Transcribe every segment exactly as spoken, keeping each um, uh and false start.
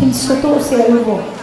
Insutu sialuvo.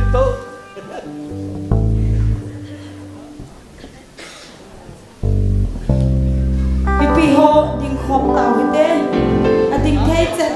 Mipi ho ding khom tau hite. Ading thei chet.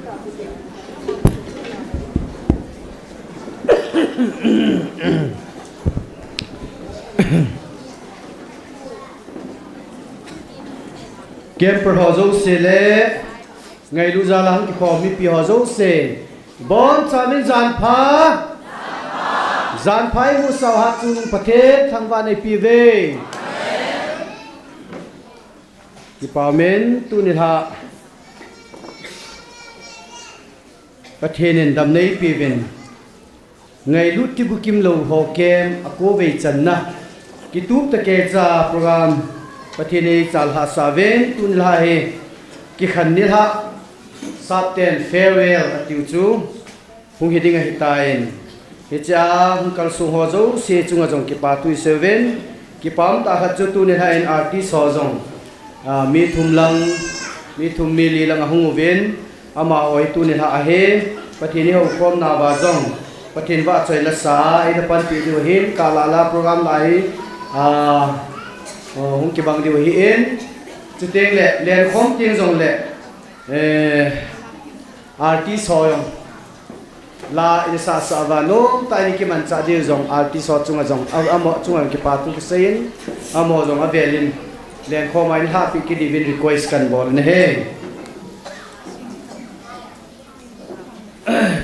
Camper ho jouse le ngailut jal a hung kikhom mipi ho jouse, boncha min jan pha. Jan pha imu sau hat chungnung Pathen thangvah in eipe uve. Kipa umin, tuni lha Pathen in damna eipe uvin, ngailut kibukim lou ho camp a kovei channa kitup tah keicha program Pathen in eichalhah sah uvin, tuni lha hi kikhen nilhah, sapten farewell atiu chu hung hi ding ahitan, hichea hung kalsong ho jouse chunga jong kipa thu isei uvin, kipa umtah khat chu tuni lha in artist ho jong, ah, mi thum lang, mi thum mi li lang ahung uvin, amaho hi tuni lha a hi Pathen ihoukhomna uva jong Pathen vahchoi lasa a eina panpi diu ahin, kah lah lah a program lah hi, ah, hung kibang diu ahin, chuteng le lenkhom teng jongle, eh, artist ho jong la eina sahsah uva nomtah in kimanchah diu jong artist ho chunga jong, a, amaho chunga jong kipa thu kisei in, amaho jong avel in lenkhom a eina lhahpeh kit diuvin request kahin bol in ahi.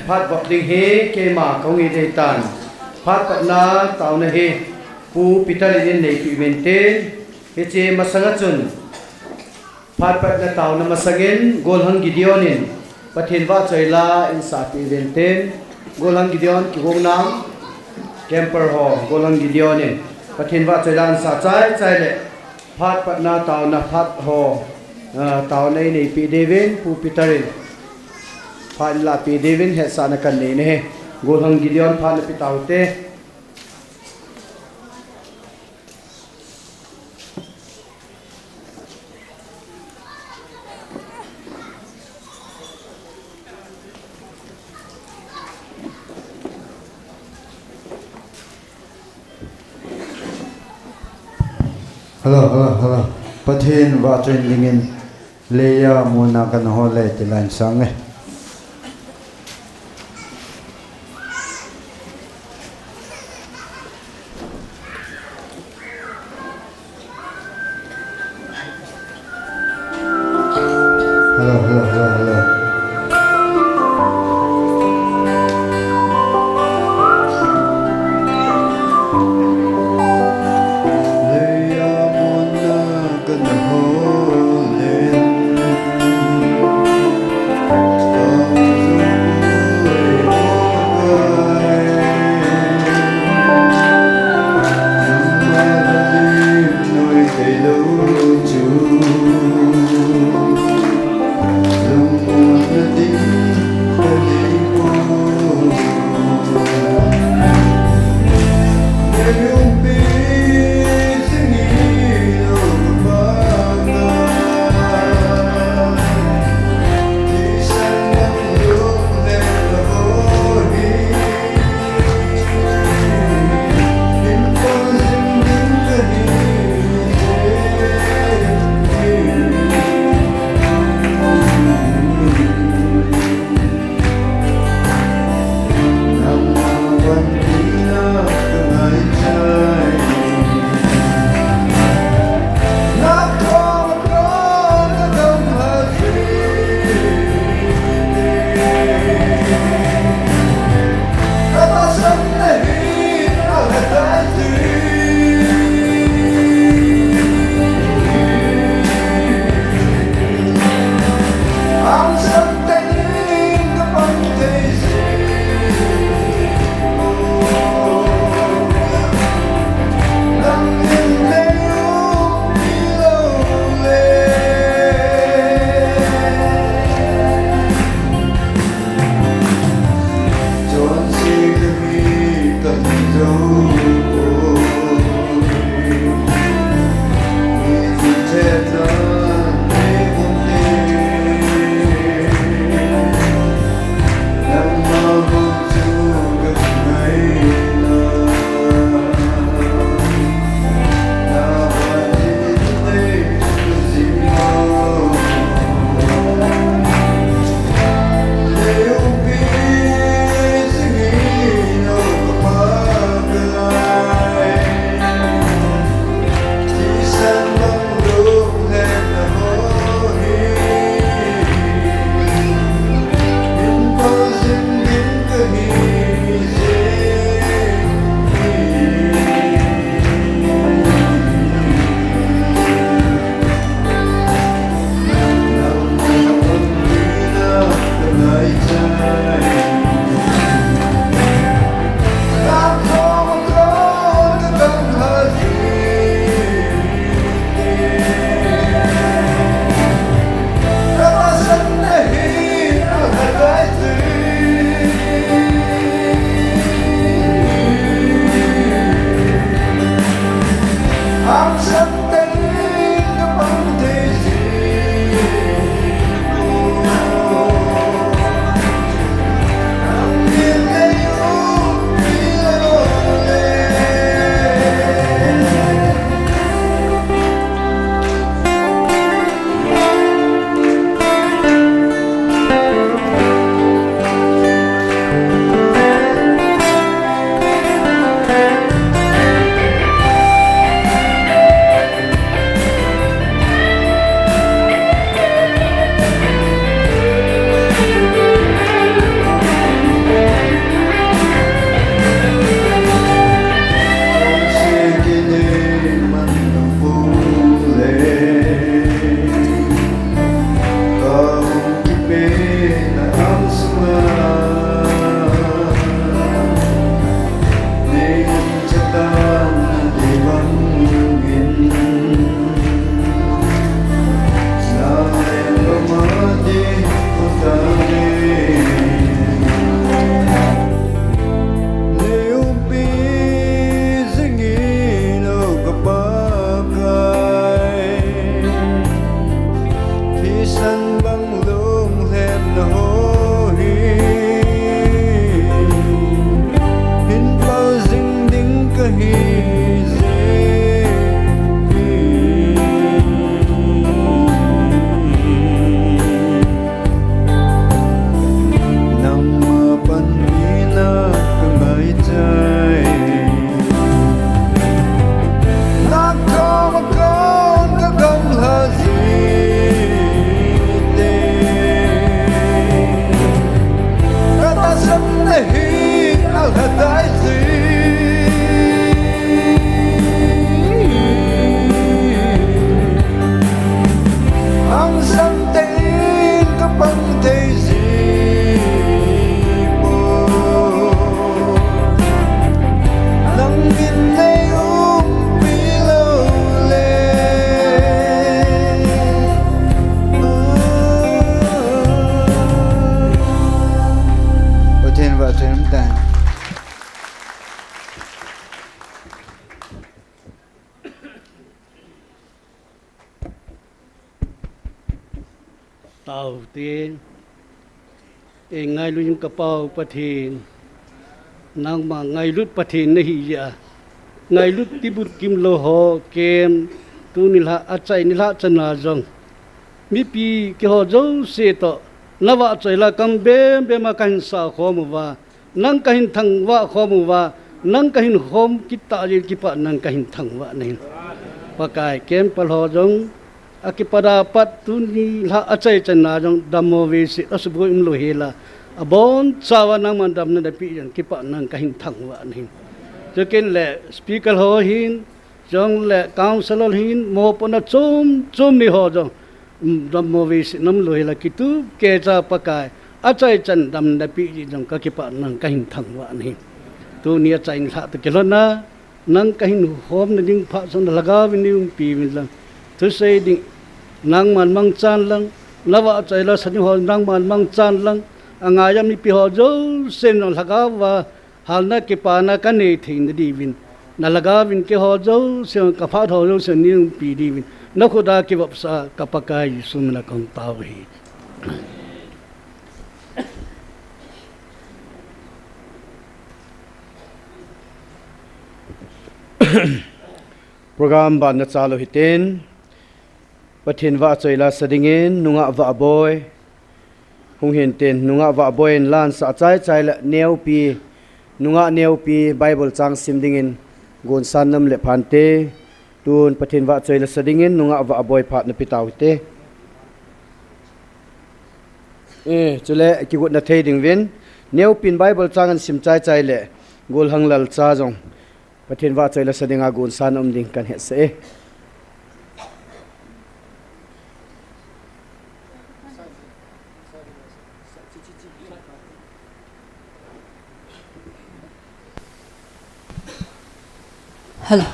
Phat vop ding hi keima kahung hi ding ahitan, phat patna taona hi Pu Peter in eina neipeh uvin tin, hiche masanga chun phat patna taona masangin Golhang Gideon in Pathen vahchoi la einsahpeh uvin tin, Golhang Gideon kigong nam, camper ho, Golhang Gideon in Pathen vahchoi la einsah chai chai le phat patna taona phat ho, ah, taona eineipeh diuvin Pu Peter in phat eina lahpeh diuvin hetsahna kahin nei in ahi. Golhang Gideon phat nape taute. Hello, hello, hello. Pathen vahchoi dingin leiya muna kana hol e ti la einsang e. Hello, hello, hello, hello. Leiya muna kana hol e. Aute, ei ngailut jing ka Pa u Pathen, nangma ngailut Pathen nahi jeh a, ngailut tibut kimlou ho camp, tuni lha achai nilhah chan a jong, mipi keiho jouse toh, na vahchoi la kam bembem a kahin sah khom uva, nang kahin thangvah khom uva, nang kahin khom kit tah jeh in kipah nang kahin thangvah nahin. Pakai, camp pal ho jong, akipat a pat tuni lha achai chan a jong dammo veise asuboi umlou hel a, abonchauva nangman damna napeh jeh in kipah nang kahin thangvah nahin. Chukit le speaker ho hin, chule council ho hin, mopohna chom chom nei ho jong, um, dammo veise umlou hel a kitup keija Pakai, achai chan damna napeh jeh in jong kakipah nang kahin thangvah nahin. Tuni achai nilhah toh kilhon a, nang kahin khomna ding phat jong na lhagao vin neiumpi uvin lang. Thusei ding nangman mangchan lang, na vahchoi la sa ding ho nangman mangchan lang, angai a mipi ho jousen jong lhagao va halna kipana kanei theina diuvin, na lhagao vin keiho jouse jong ka phat ho jouse jong neiumpi diuvin, na khut a kivopsah ka Pakai Jesu min a kahung tao u ahi. Program ban nachal u hitin, Pathen vahchoi la sa dingin, nungah Vahboi hung hintin, nungah Vahboi in la ansah chai chai le neopi, nungah neopi Bible chang sim dingin gonsan nom le phante, tun Pathen vahchoi la sa dingin, nungah Vahboi phat napeh tau hite. Eh, chule kigotna thei ding uvin, neopin Bible chang ahin sim chai chai le, Golhang Lalcha jong Pathen vahchoi la sa dinga gonsan um ding kahin hetsah e. Hello.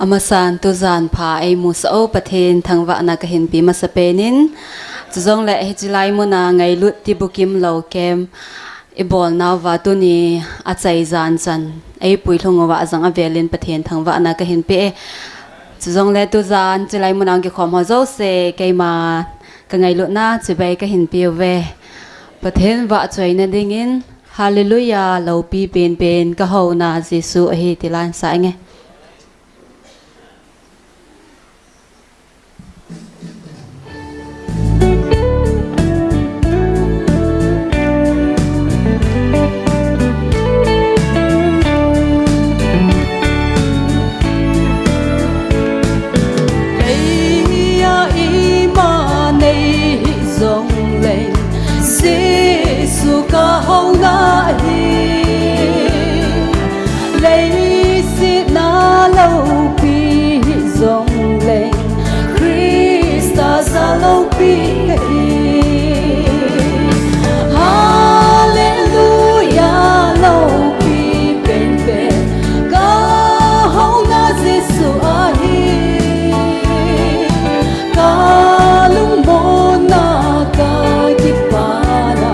Amasan tujan pha eimusah u Pathen thangvahna kahin pe masapen in. Chujongle hiche lai mun a ngailut tibut kimlou camp ibol nauva tuni achai jan chan eipui lhung uva ajang avel in Pathen thangvahna kahin pe e. Chujongle tujan hiche lai mun a kikhom ho jouse keima kangailutna chibai kahin pe uve. Pathen vahchoina dingin, Hallelujah, loupi penpen kahouna Jesu ahi ti la ansah inge. Leiya ima nei hijongleng, Jesu kahouna hi. Leiset a loupi hijongleng, Christa jal loupi kahi. Hallelujah, loupi penpen kahouna Jesu ahi. Kalungmonna kakipana,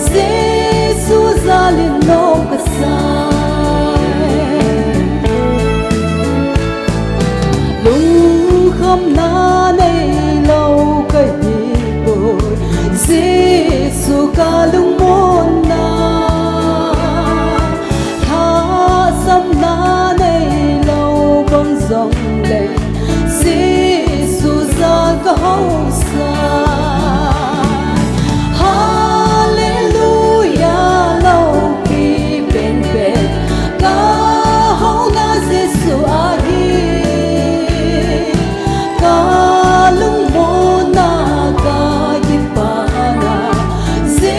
Jesu jal in nom kasah e. Lungkhamna neilou kahipoi, Jesu kalungmonna. Lhasamna neilou bang jongleng, Jesu jal kahausa. Hallelujah, loupi penpen kahouna Jesu ahi. Kalungmonna kakipana, Jesu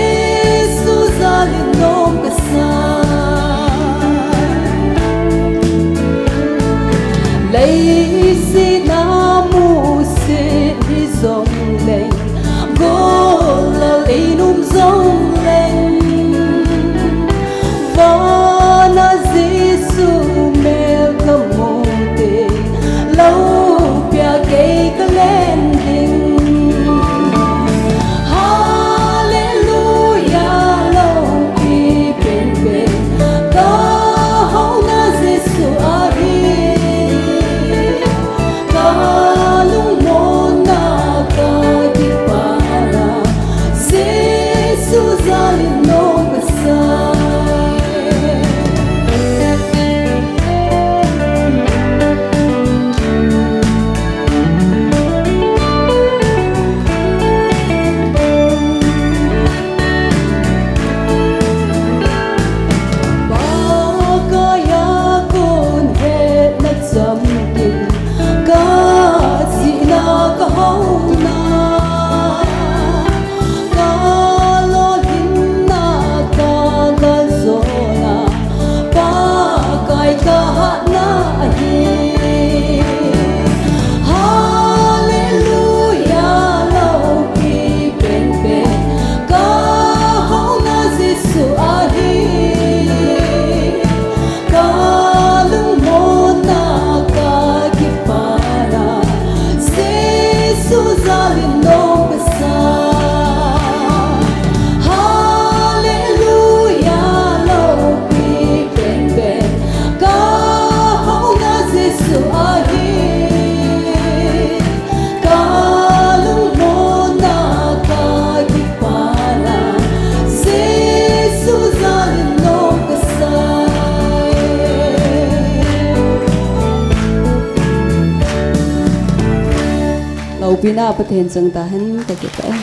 Loupina Pathen chang tahen, kakipah e.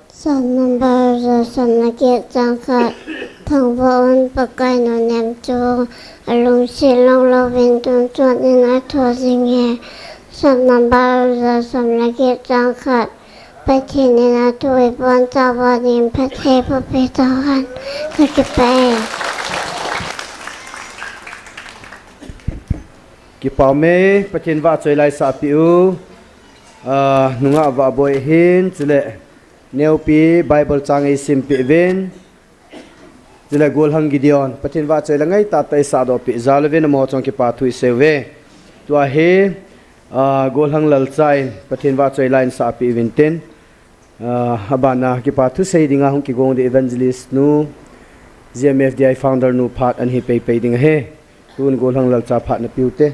Psalm number somle get chang khat. Thangvah un, Pakai nunem chu alungset lou louvin tun chon in athoh jing e. Psalm number somle get chang khat. Pathen in athu ibonchauva dingin phatthei bohpeh tauhen. Kakipah e. Kipah e, Pathen vahchoi la isah peh u. Ah, nungah Vahboi hin, chule Neopi Bible chang eisinpeh uvin. Chule Golhang Gideon, Pathen vahchoi la ngaitah tah isahdoh peh jal uvin, amaho chunga kipa thu isei uve. Tua hi, ah, Golhang Lalcha in Pathen vahchoi la isahpeh uvin tin, ah, abana kipa thusei dinga hung kigong ding evangelist nu, G M F D I founder nu phat ana hi peipei ding ahi. Tun Golhang Lalcha phat napeh ute.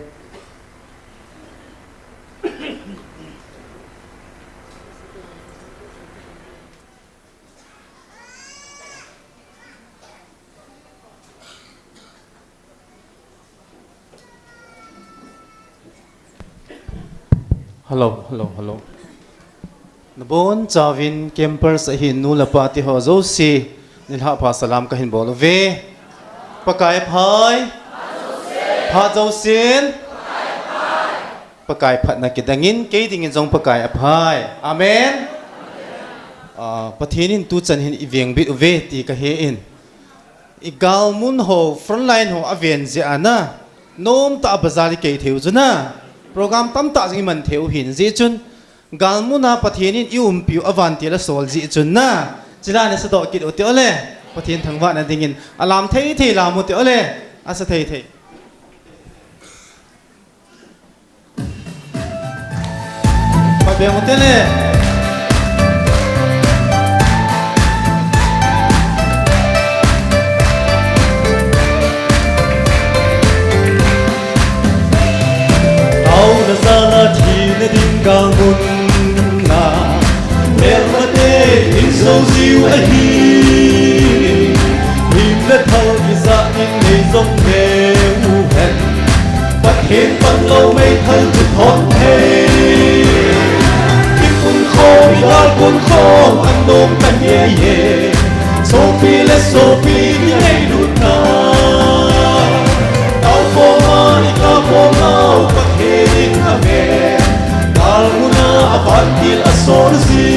Hello, hello, hello. Nabonchauvin campers ahin nu le pa teho jouse, nilhah pha salam kahin bol uve. Pakai aphai. Phat jousen. Pakai phatna kidangin, kei dingin jong Pakai aphai. Amen. Ah, Pathen in tuchan hin ivengbit uve ti kahen. Igalmun ho, frontline ho aven jeh a na, nomtah a bazar ikei thei u chu na, program tamtah jong iman thei u hin, hijeh chun galmun a Pathen in iumpiu avantil asol jeh chun na, chule nasadoh kit u tile, Pathen thangvahna dingin alam thei thei lam u tile, asa thei thei. Pabeng u tile. Taona jal a thina ding galmun a, melmate in jou jiu ahi. Himle thal kisa in nei jong neu hen. Pathen panlou meithal chu thon thei. Kipun khom, igalpun khom, anom kahi e. Sopi le sopi kingailutna. Tao khom a, ikap khom nau, Pathen in ave. Galmun a avantil asol ji.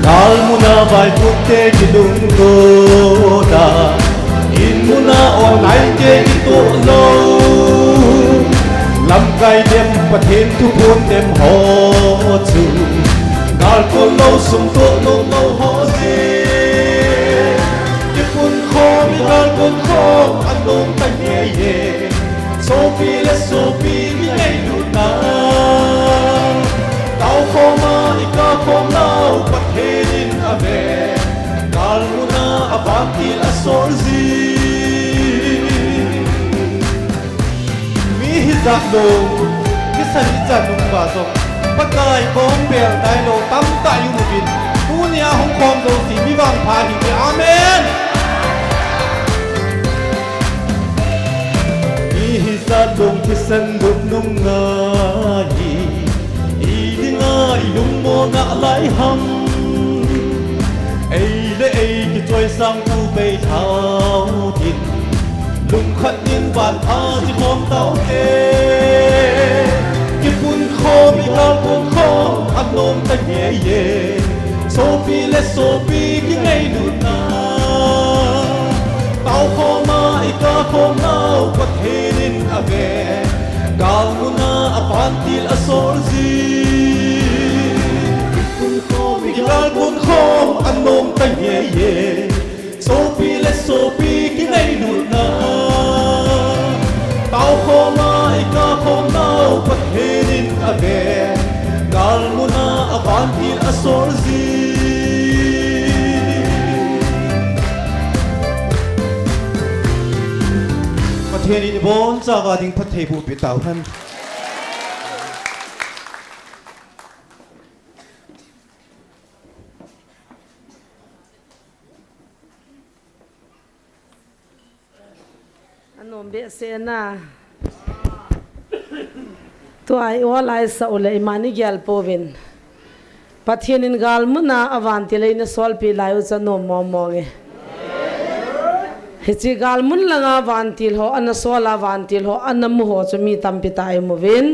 Galmun a vaiphunte kilungto ta, inmun a online te kitoh lou. Lamkai dem, Pathen thuphon dem ho chu, gal kol lou, sum toh nom lou ho jeh. Kipun khom, Kalbun khom anom ta ngei e, sopi le sopi kingailutna. Tao khom a i kap khom nau Pathen in ave, galmun a vantil asol jin. Mi hijat lou, thisan hijat lou pa jong, Pakai bom bel tailou tamtah i um uvin, tunia hung khom jouse mi vangpha hite. Amen. Mi hijat lou thisan lou nunga hi, i dinga i lungmonna lai ham. Ei le ei kichoisang tu bei thao din, lungkhat in vanpha chi khom tau te. Kipun khom, i kalpun khom anom ta ngei e, sopi le sopi kingailutna. Tao khom a i kap khom nau Pathen in ave, galmun a vantil asol jin. Kipun khom, i kalpun khom anom ta ngei e, sopi le sopi kingailutna. Tao khom a i kap khom nau Pathen in ave, galmun a vantil asol jin. Pathen in ibon chauva ding phatthei boh peh tauhen. Anom behseh na. Tua i ol a i sah u le iman i gel pouvin. Pathen in galmun a vantil eina solpeh lai u chu anom mong mong e. Hiche galmun langa vantil ho ana sol a, vantil ho ana mu ho chu mi tampi tah i um uvin.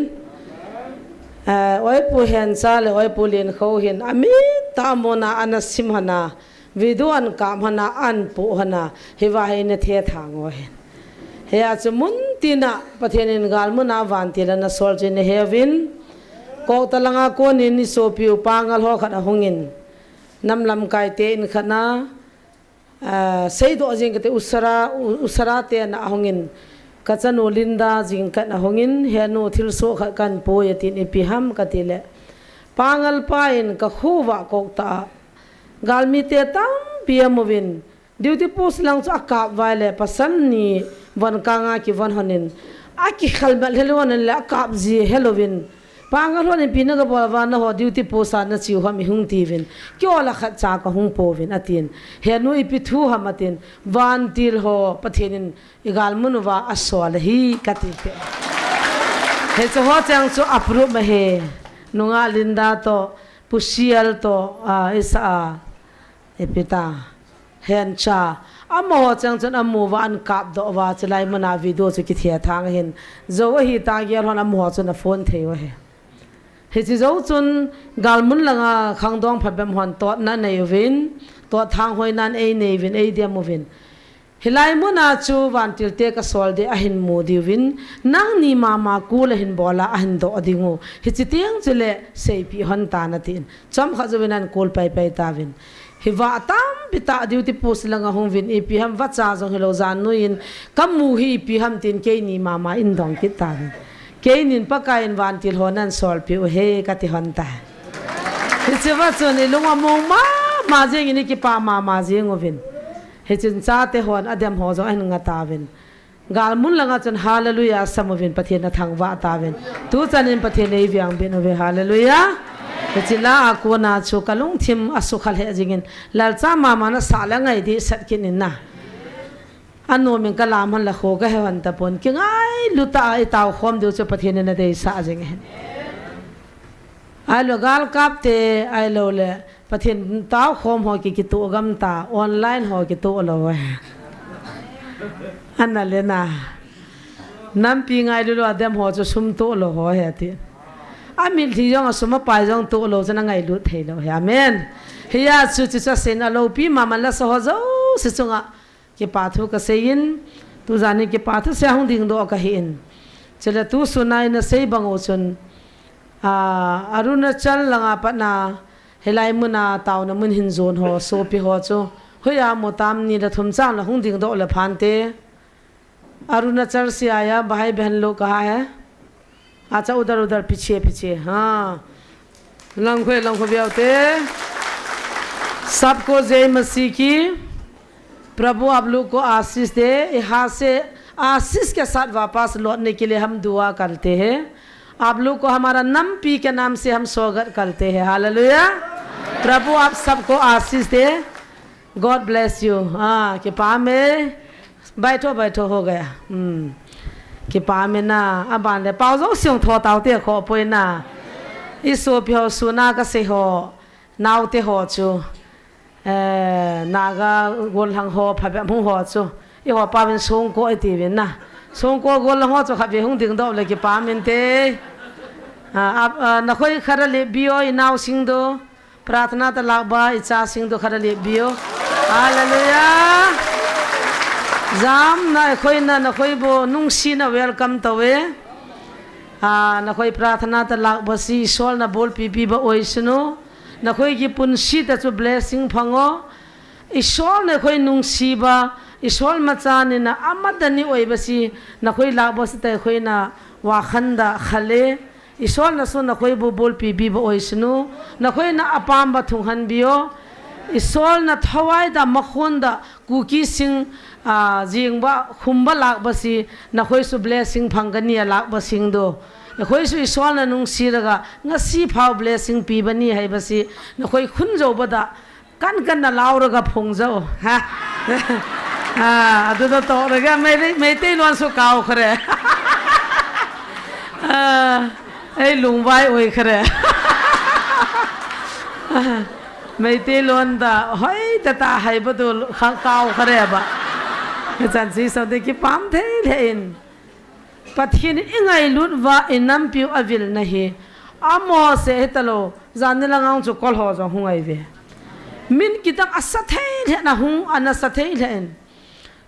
Eh, Oipu Hencha le Oipu Lenkho hin amin tah a mona ana sim hon a, video ana kap hon a, ana poh hon a, hiva hi eina thethang u ahin. Hia chu mun tina Pathen in galmun a vantil ana sol chu ina he uvin. Kokta langa konin i sopiu Pangal ho khat ahungin, nam lamkai te in khat na, ah, seidoh jing kate, u Sara, u, u Sara te na ahungin, ka chanu Linda jing khat ahungin, he nu thilsoh khat kahin pui e tin, ipi ham kati le, Pangal pa in ka khuva kokta a galmi te tampi amu uvin, duty post lang chu akap uva le, pasal ni von kanga kivon hon in, akikhel mat lheh lheh hon in le, akap ji helou vin, Pangal hon in ipi na gabol uva, nangho duty post a nache u ham i hung tiuvin, kei ola khatcha kahung pouvin atin. He nu ipi thu ham atin, vantil ho Pathen in i galmun uva asol ahi kati peh. Hiche ho cheng chu approve ahi. Nungah Linda toh, Pu Sial toh, ah, i sah a, ipi ta, Hencha. Amaho cheng chun amu uva ana kapdoh uva, chulai muna video chu kithethang ahin. Jou ahi ta gel hon amaho chun aphone thei u ahi. Hiche jou chun galmun langa khangdong phabep hon totna anei uvin, totthang hoina einei uvin, eidem uvin. Hilai muna chu vantil te kasol ding ahin mu diuvin, nangni mama kul ahin bol a ahin doh ding u. Hiche teng chule seipeh hon tan atin. Chomkhat jouvin ahin kul paipai tauvin. Hiva tampi tah duty post langa hung uvin, ipi ham vacha jong hilou, jan noiyin kamu hi ipi ham tin keini mama eidong kit tauvin. Keinin Pakai in vantil ho nahin solpeh u ahi kati hon tai. Hicheva chun ilung among mama jing in, ikipa mama jing uvin. Hichun chate hon adem ho jong ahin nga tauvin. Galmun langa chun hallelujah asam uvin, Pathen athangvah tauvin. Tuchan in Pathen eivengbit uve, hallelujah. Hiche la a kona chu kalungthim asukha lheh jingin, lalcha mama nasah le ngai dehset kit in na. Anom in kalam hon le kho kahe hon tapon. Kingailu tah a itao khom diu chu Pathen in adeisah jing ahin. Ahilou galkap te, ahilou le Pathen tao khom ho ki, kitoh gam ta, online ho kitoh lou e. Ana le na. Nampi ngailu lou a dem ho chu sum toh lou ho ahi ati. Amitlhi jong a sum apai jong toh lou chu na ngailut thei lou ahi. Amen. Hia chu chu chu aseina loupi mama lasa ho jouse chunga kipa thu kasei in, tujan hi kipa thusei a hung dingdoh kahi in. Chule tusun a ina sei bang u chun, ah, Arunachal langa pat na, hilai muna taona mun hin jon ho, sopi ho chu, Hoiya mo tam ni le thum chang la hung ding doh le phante. Arunachal se aaya bhai behan log kaha hai. Acha udhar udhar piche piche. Ha. Langkhoi langkhoi biaute. Sabko jai Masih ki. प्रभु आप लोग को आशीष दे। यहाँ से आशीष के साथ वापस लौटने के लिए हम दुआ करते हैं। आप लोग को हमारा नम्पी के नाम से हम स्वागत करते हैं। हालेलुया। प्रभु आप सबको आशीष दे। God bless you. हाँ, kipah e. बैठो, बैठो, हो गया। Hmm. Kipah e na, aban le pao jo siung tho tao te kho poi na. I sopi ho, suna kasei ho, naote ho chu. Eh, Naga gollhang ho, phabep hung ho chu. Eiho paovin songko iti uvin na. Songko gollhang ho chu khatvei hung ding doh le kipah inte. Ah, ap, ah, nakhoi khara le bio i nao sing do. Prarthana ta lak ba i cha sing do khara le bio. Hallelujah. Jam na khoi na nakhoi bo nungsina welcome tauve. Ah, nakhoi prarthana ta lak ba si Ishwar na bolpi pi ba oi sunu. Nakhoi ki punsi ta chu blessing phang o. Ishwar nakhoi nungsi ba, Ishwar macha ni na amadani oi ba si, nakhoi lak ba si ta khoi na wa khan da khale. Ishwar na su nakhoi bu bolpi bi ba oi sunu. Nakhoi na apam ba thung han bio. Ishwar na thawai da makhon da Kuki sing, ah, jing ba khum ba lak ba si, nakhoi su blessing phang kani a lak ba sing do. Nakhoi su Ishwar na nungsi raga, ngasi phao blessing pi ba ni hai ba si, nakhoi khun jo ba da, kan kan na lau raga phong jo. Ha? Ah, adu da to raga, mei, mei te luan su kau khare. Ah, ei lungvai oi khare. Ah, mei te luan da, hoi ta ta hai ba tu kha-, kau khare ba. Chan si so de kipah thei le in. Pathen i ngailut uva i nampiu avil na hi. Amo se hi ta lo, jan ni la ngang chu kol ho jong hung ai ve. Min kitang a sa thei le na hung, ana sa thei le in.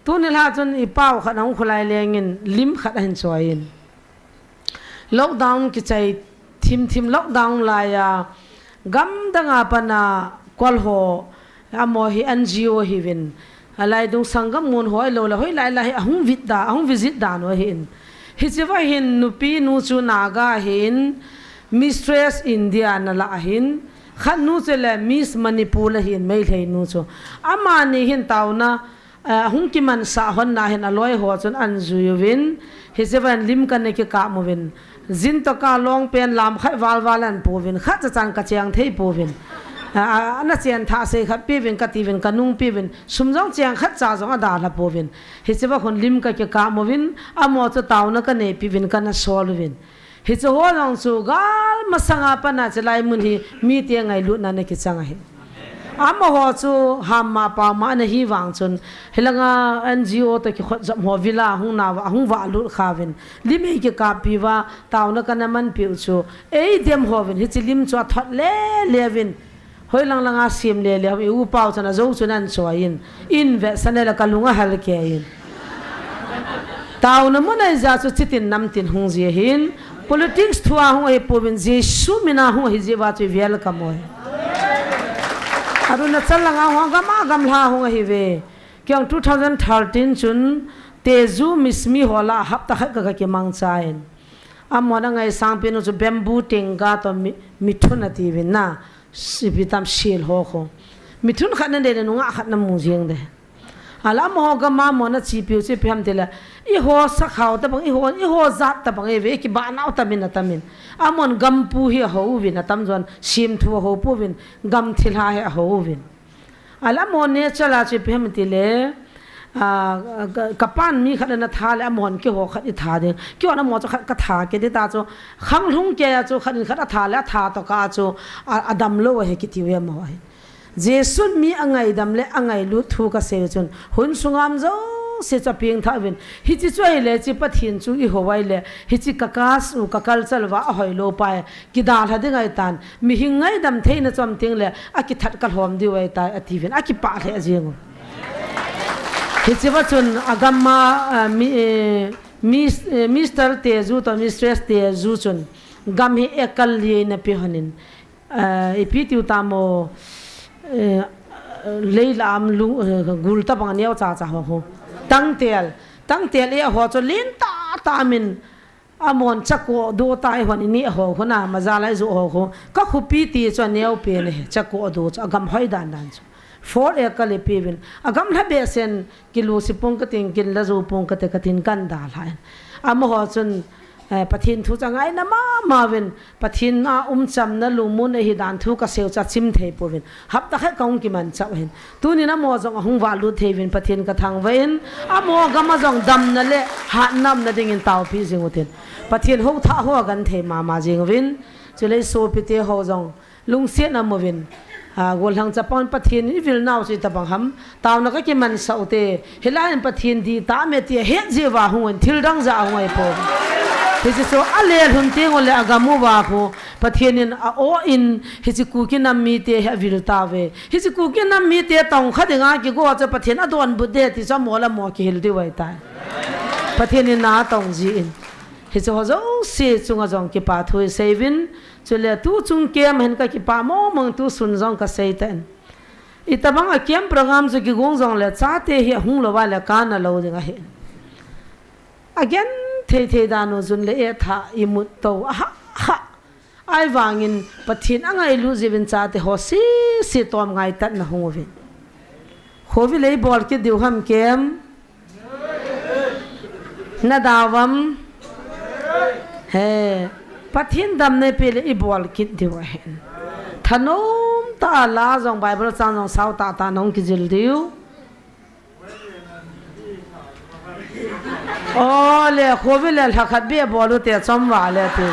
Tuni la chun i pau khat na hung khulai lengin, lim khat ahin choi in. Lockdown kichai thim thim lockdown laiya, gam danga pana kol ho, amo hi N G O hi vin. Alai dung sanggam mun hoi lo la hoi lai lai ahung vit da, ahung visit da no hin. Hiche va hin nupi nu chu Naga hin Mistress India na la hin. Khat nu chu le Miss Manipur la hin Meitei nu chu. Amani hin tauna, eh, hung kiman sa hon na hin aloi ho chun an jui uvin. Hiche va hin lim kan ne kikap uvin. Jin to ka long pen lam khat val val an pu vin, khat cha chang ka cheng thei pu vin. A, a, ana chen tha sei khat pi vin, ka ti vin, ka nung pi vin, sum jong cheng khat cha jong ada la pu vin. Hiche va khun lim ka kikap uvin, amo chu tauna ka nei pi vin, ka na sol uvin. Hiche ho jong chu gal masanga pana che lai mun hi mi te ngailut na na kichang ahi. Amaho chu ham ma pa ma na hi vang chun, hilanga N G O to kikhot jam ho vila hung na va, hung va lut kha vin. Lim ei kikap pi va, tauna ka na man piu chu. Ei dem ho vin, hiche lim chu a thot le le vin. Hoi lang langa sim le le, i u pau chana jo chu nan choi in. In ve sa ne la ka lunga hal ke in. Tauna mun ai ja chu chitin nam tin hung ji hin. Politics thua hung hi pu vin, Jesu mina hung hi ji va chu i vial ka moi. Arunachal langa hung gam a gam la hung hi ve. Kiang two thousand thirteen chun Tezu Mismi ho la hapta khat ka, ka kimang cha in. Amona ngai sang pinu chu bamboo tenga to mi, mithun ati vin na. Sipi tam sil ho kho. Mithun khat na de na nunga khat na mu jing de. Ala mo ho gam a mo na chi piu chi pi ham ti le. I ho sa khau ta bang, i ho, i ho jat ta bang, i ve, i ki ba nau ta min a ta min. Amon gam pu hi a ho uvin, a tam jon, sim thu a ho pu uvin, gam thil ha hi a ho uvin. Ala mo ne chala chi pi ham ti le. A, ka, ka pan mi khat na tha le, amon ki ho khat i tha ding. Ki ho na mo chu khat ka tha ke de ta chu. Khang lhung ke ya chu khat in khat a tha le, a tha to ka chu. A, a dam lo he ki ti ve mo he. Jesun mi a ngaidam le a ngailut thu ka sei chun, hun sungam jouse chu a pieng tha uvin, hiche chu ahile, hiche Pathen chu i hou ahile, hiche ka kas u ka culture uva a hoilou pa e, kidalha ding ahitan, mihem ngaidam theina chom teng le, a kithat ka lhom diu ahitai, ati uvin, a kipah lheh jeng u. Hiche va chun a gam a, a, mi, eh, Mis-, eh, Mister Tezu to Mistress Tezu chun, gam hi ekal li na pe honin, Eh, ipi tiu tam o, eh, Leilam lung, eh, gul tabang neo cha cha ho ho. Tangtel, tangtel e ho chu lin ta ta min. Amon chako do ta e hon ini ho ho na, maza lai zu ho ho. Ka khupi ti chu neo pe ne, chako do chu agam hoi dan dan chu. Four acre le pe vin. Agam la be sen, kilu si pung ka ting, kin la zu pung ka te ka tin kan da lai. Amaho chun, eh, Pathen thu cha ngai na ma ma vin. Pathen a umchamna lungmon ahi dan thu kasei u chu achim thei pouvin. Hapta khat kahung kimanchah u ahin. Tunin amaho jong ahung valut thei uvin Pathen kathangvah in. Amaho gam a jong damna le hatna umna dingin taopi jing utin. Pathen houthah ho agenthei mama jing uvin. Chule sopite ho jong lungsetna um uvin. A, gollhang chapang Pathen in i vil nau chu itobang ham. Taona ka kimansah u te. Hilai in Pathen dih tah me ti ahet jeh uva hung in thil dang jeh a hung ahi poi. Hiche chu a lelhun teng u le agam uva khu Pathen in a-oh in hiche Kuki nam mite hi avil tauve. Hiche Kuki nam mite tongkha dinga kigo chu Pathen adonbut ding ti chu amaho le amaho kihil diu ahitai. Pathen in na atong jin. Hiche ho jouse chunga jong kipa thu isei uvin. Chule tuchung camp hin ka kipa mong mong, tusun jong kasei tan. Itobang a camp program chu kigong jongle chate hi ahung lou va le kana lou ding ahi. Agenthei thei dan u jun le e tha imut to a ha ha. Ahivangin Pathen angailut jeh uvin chate ho sese tom ngaitatna hung uvin. Khovi le ibol kit diu ham camp. Na dau vam? He, Pathen damna ipi le ibol kit diu ahin. Thanom tah a la jong Bible chang jong sao tah tah in hung kijil diu. O le, khovi le lhakhat beh bol u te chom va le ti.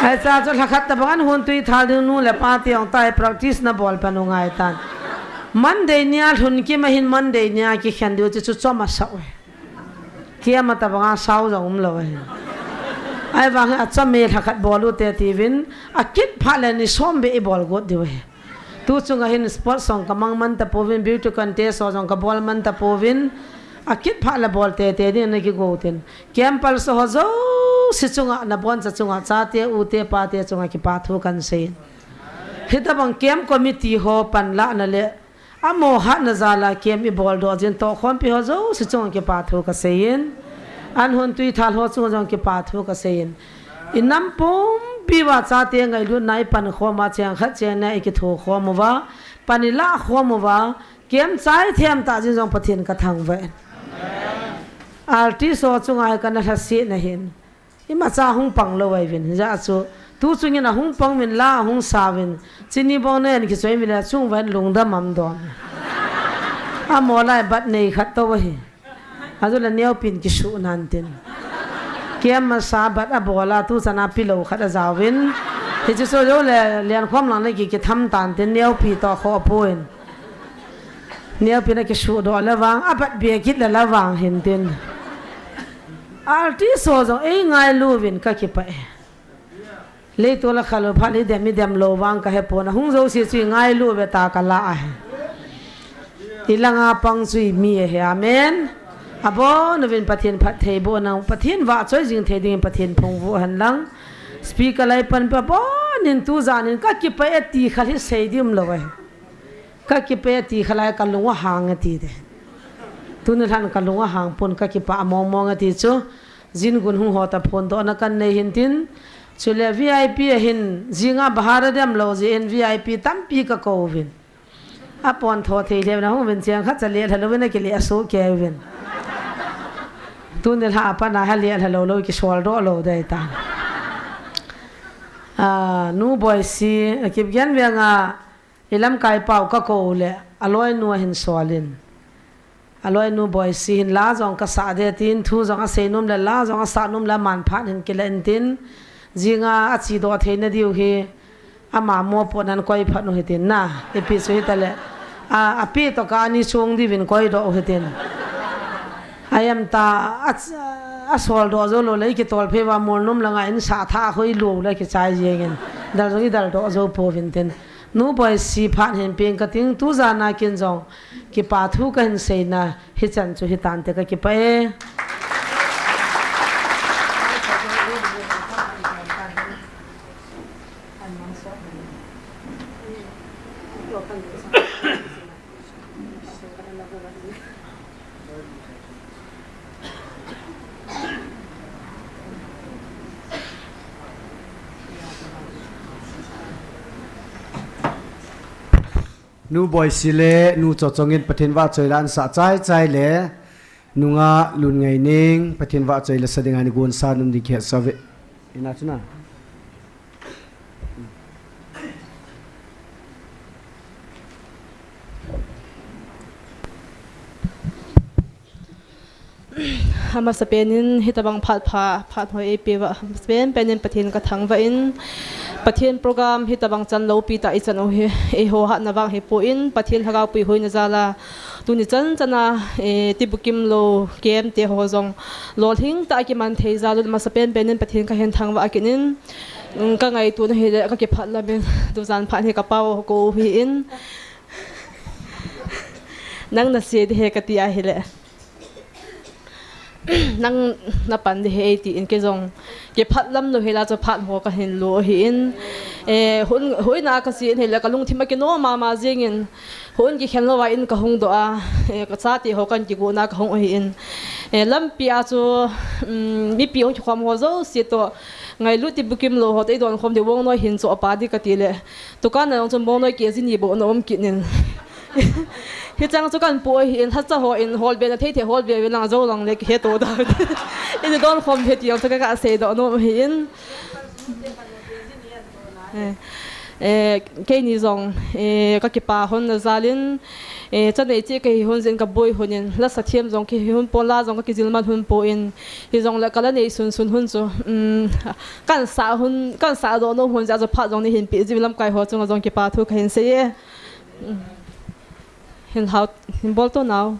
Ahi cha chu lhakhat tobang in hun tui thal ding nu le pa te jong tai practice na bol pan u ngai tan. Monday nia lhun kim ahin Monday nia kikhen diu chu chu chom asah u. Camp a tobang a sao jong um lou ahi. Ahivang hi achom e lhakhat bol u te tiuvin, akit phat le ni som beh ibol got diu ahi. Tuchung a hin sports jong kamang man tapouvin, beauty contest ho jong kabol man tapouvin, akit phat le bol tete ding na kigo tin. Camp palso ho jouse chunga, naboncha chunga, chate, ute, pate chunga kipa thu kan sei. Hitobang camp committee ho panlahna le Amaho hatna jal a camp ibol doh jin tohkhompi ho jouse chunga kipa thu kasei in. An hon tui thal ho chunga jong kipa thu kasei in. Inam pumpi uva chate ngailutna ipan khom a cheng khat cheng ni a ikitho khom uva. Pan ilah khom uva. Camp chai them tah jin jong Pathen kathangvah in. Artist ho chunga hi kana lhasetna hin. Imacha hung pang lou ahi uvin, hijeh chun, tuchung in ahung pang uvin la ahung sa uvin, chini bong na en kichoi uvin le chung uvin lungdam am dom. Amaho lai bat nei khat tou ahi. Ajou le neopi in kisuh nan tin. Camp masa bat abol a tuchan a pillow khat ajao uvin. Hiche chu jou le lenkhom lang na ki kitham tan tin neopi toh khoh pon. Neopi in akisuh doh le vang, abat be kit le la vang hin tin. Artist ho jong eingailu uvin kakipah e. Leiset a kal u phat le idem idem lou vang kahepon, ahung jouse chu ingailu uve tia kala ahi. Ilanga pang chu imi ahi, amen. Abon uvin Pathen phattheibohna, Pathen vahchoi jing thei dingin Pathen phungvuh hen lang. Speaker lai panpi abon in tujan in kakipah e ti khat hi sei ding umlou ahi. Kakipah e ti khalai kalung ahang e ti te. Tuni lhan kalung ahang pon kakipah mong mong e ti chu. Jin gun hung ho ta phondohna kanei hin tin. Chule V I P ahin jinga bahar adem lou jeh in V I P tampi kakou uvin. Apon tho thei lheh na hung uvin cheng khat cha lelha louvin akileh asoh kei uvin. Tuni lha apat na hi lelha lou lou kisol doh lou dei tan. Ah, Nu Boisi, Kipgen Veng a, ilamkai pau kakou le, aloinu ahin sol in. Aloinu Boisi hin la jong kasah ding tin, thu jong asei nom le, la jong asah nom le, aman phat hin kila in tin, jinga achedoh theina diu hi, ama mopohna in koi phat u hitin na, ipi chu hitale, a, api toh ka ani chung diuvin koidoh u hitin. Ahiam ta, a, asol doh jou lou le, ikitol phei uva mol nom langa in sah thah hoi lou le kichai jeng in, dal jong idal doh jou pouvin tin. Nu Boisi phat hin peng kating, tujan a kin jong kipa thu kahin seina hichan chu hitante, kakipah e. Nu Boisi le nu Chochong in Pathen vahchoi la ahin sah chai chai le, nungah Lunngaining Pathen vahchoi la sa dinga ni gonsa nom ding kihe sa ve. Ina chuna. Amasapen in hitabang phat pha, phat hoi eipeuva, amasapen pen in Pathen kathangvah in, Pathen program hitabang chan loupi tah ichan u hi, eiho hatna vang hipon, Pathen Lhagao puihoina jal a, tuni chan chan a, eh, tibukim lou, kem te ho jong, lolhing tah a kiman thei jal un, amasapen pen in Pathen kahin thangvah kit in, mm, kangaito na hile, kakipah lam in, tujan phat hi kapau ho kou hi in, Nang nase ding ahi kati ahile. Nang napan ding ahi eitin kei jong. Kipah lam lou hela chu phat ho kahin lo ahin. Eh, hun, hoina kasen hile kalungthim akinom mama jingin. Hun kikhen louva in kahung doh a. Eh, kachate ho kahin kigoh na kahung ahin. Eh, lampi a chu, um, mipi hung kikhom ho jouse toh. Ngailut tibukim lou ho toh eidon khom ding vongnoi hin choh pa ding kati le. Tukan a jong chun vongnoi kg ni bou na um kit in. Hichang chu kahin po ahin, lhacha hon holbe na thei thei holbe ve lang jou lang le kihe to da. Eidon khom ding ti jong chu ka, kasei doh nom ahin. Eh, eh, keini jong, eh, kakipah hon na jal in, eh, chanei cheh kahi hon jeh in kaboi hon in, lasa thiam jong kahi hon pon la jong kakijil man hon pon, hijongle kala nei sun sun hon chu, um, Kahin sa hon, kahin sa doh nom hon jeh a chu phat jong neihin peh jeh uvin lamkai ho chunga jong kipa thu kahin sei e. Hin hao, hin bol to nao.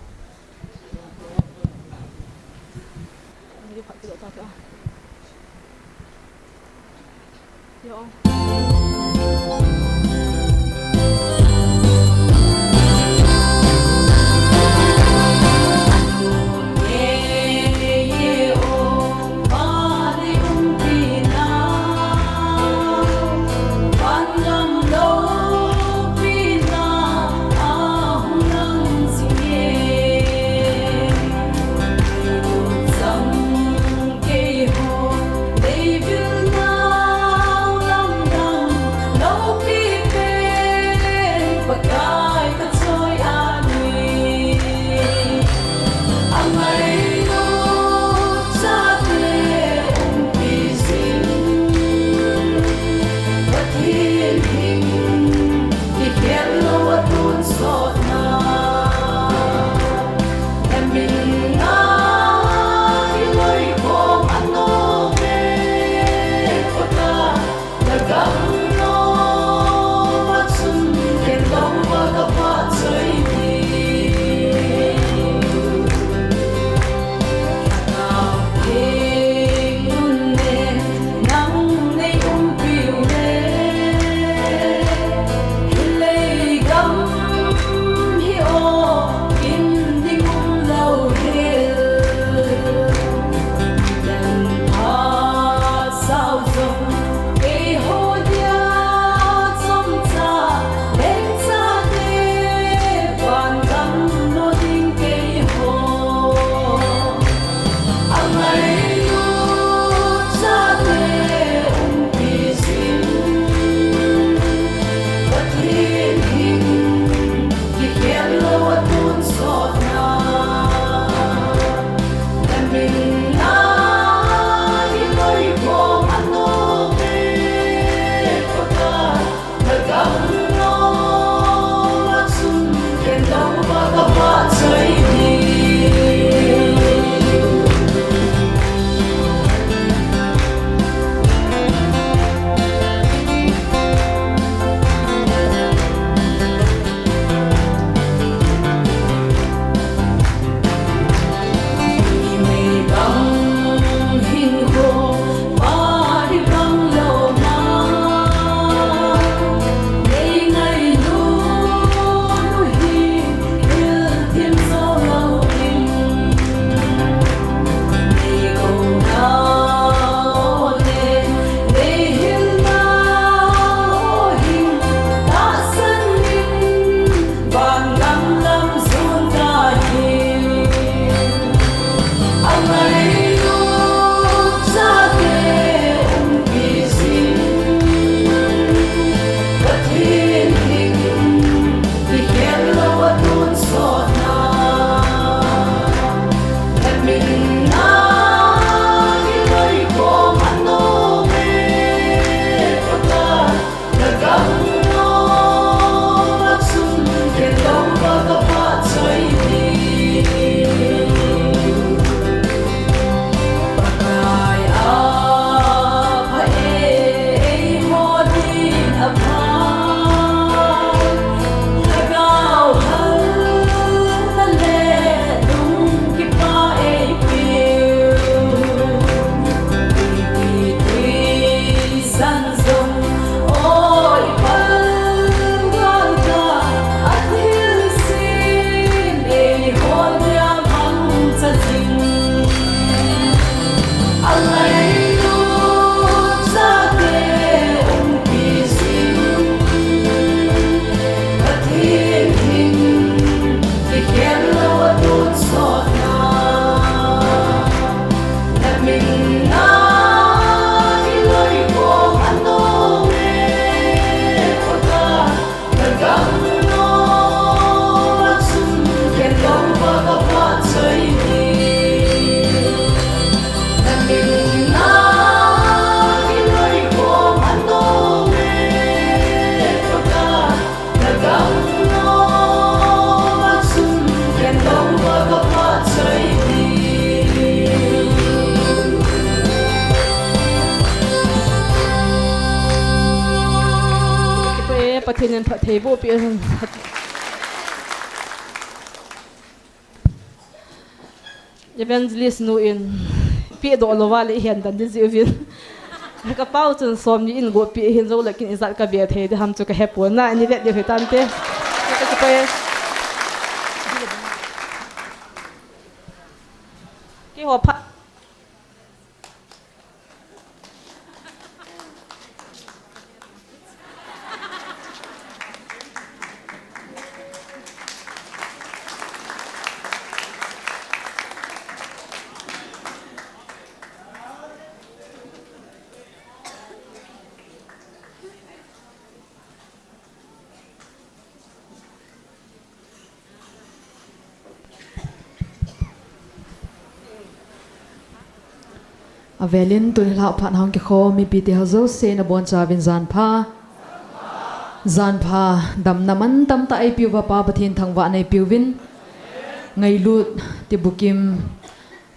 Pathen in phattheiboh peh hen. Evangelist nu in pehdoh louva le ihen dan ding jeh uvin. Ka pau chun somni in go peh hin, jou le kin ijat ka be thei ding ham chu ka hepon na, ani vet ding u hitante. Keiho phat Avelin tuni lhah phat hung kikhom mipite ho jouse nabonchauvin jan pha. Jan pha, damna mantam tah eipeuvin Pa Pathen thangvahna eipeuvin. Ngailut, tibukim,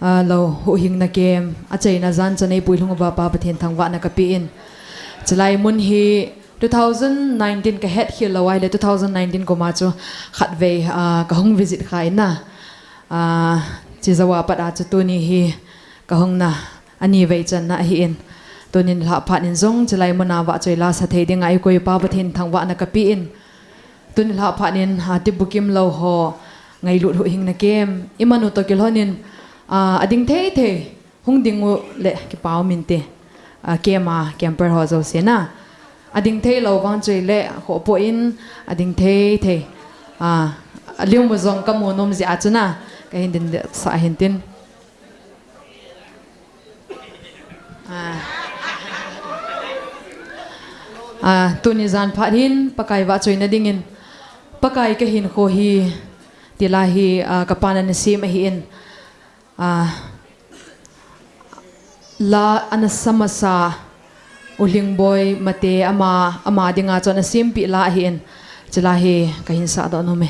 ah, lou, huhhingna kem, achaina jan chan eipui lhung uva Pa Pathen thangvahna kapen. Chulai mun hi two thousand nineteen kahet khel lou ahile two thousand nineteen kum a chu khatvei, ah, kahung visit kha in a. Ah, chujou a pat a chu tuni hi kahungna anivei channa ahin. Tuni lhah phat in jong chulai mun a vahchoi la sa thei dinga eikoi Pa Pathen thangvahna kapen. Tuni lhah phat in, ah, tibukim lou ho, ngailut huhhingna kem, iman u toh kilhon in, ah, ading thei thei, hung ding u le kipa um inte, ah, kem a, camper ho jouse na. Ading thei lou vang chu ahile, khopo in, ading thei thei, ah, alim u jong kamu nom jeh a chu na, kahin ding sah hintin. Ah. Ah, tuni jan phat hin Pakai vahchoina dingin, Pakai kahinkho hi, ti la hi, ah, kapan ana sem ahin, ah, la ana sa masa, U Lhingboi Mate ama, ama dinga chu ana sempeh la ahin, chula hi kahin sahdoh nom e.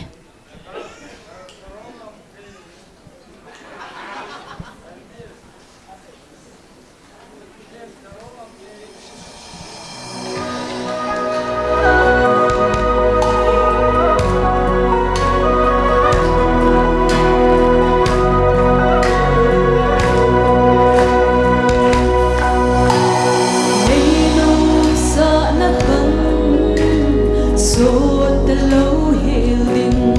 Meinung sahna bang, sot talou hel ding.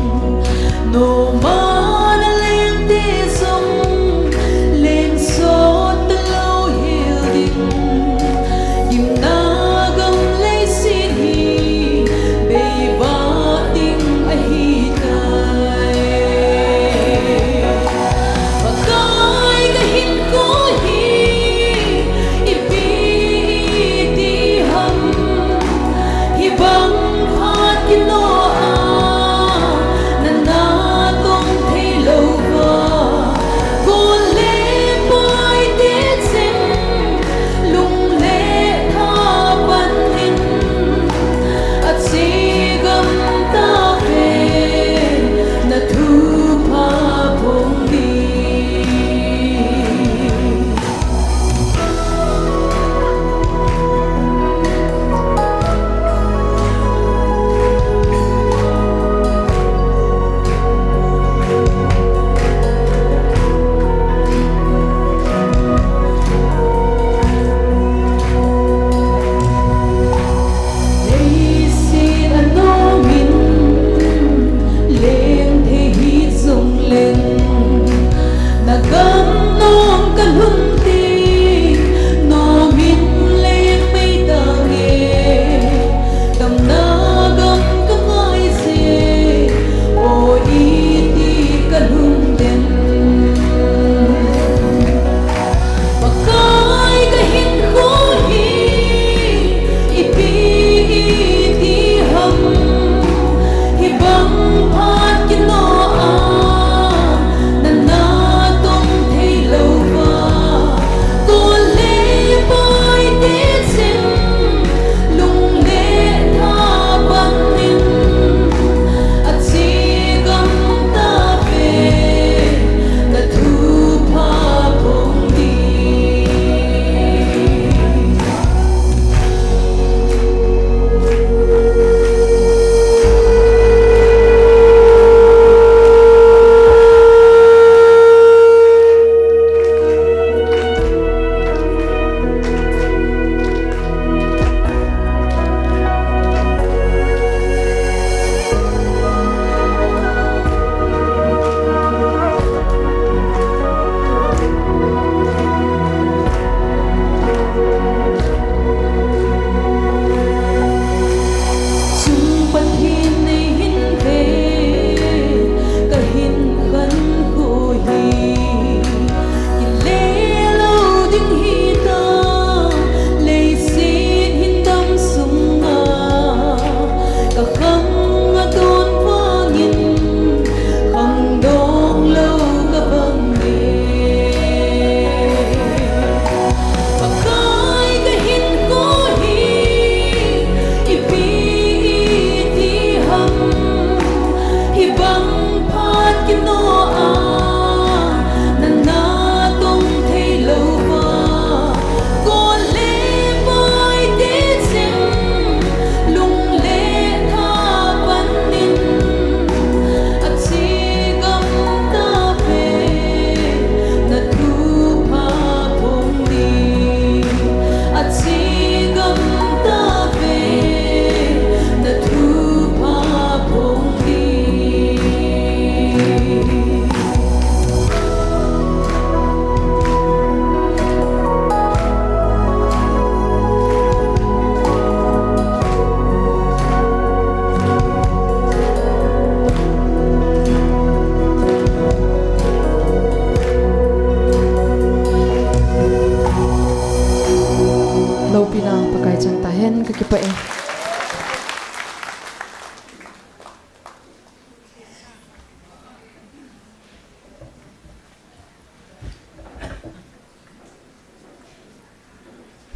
Kakipah e.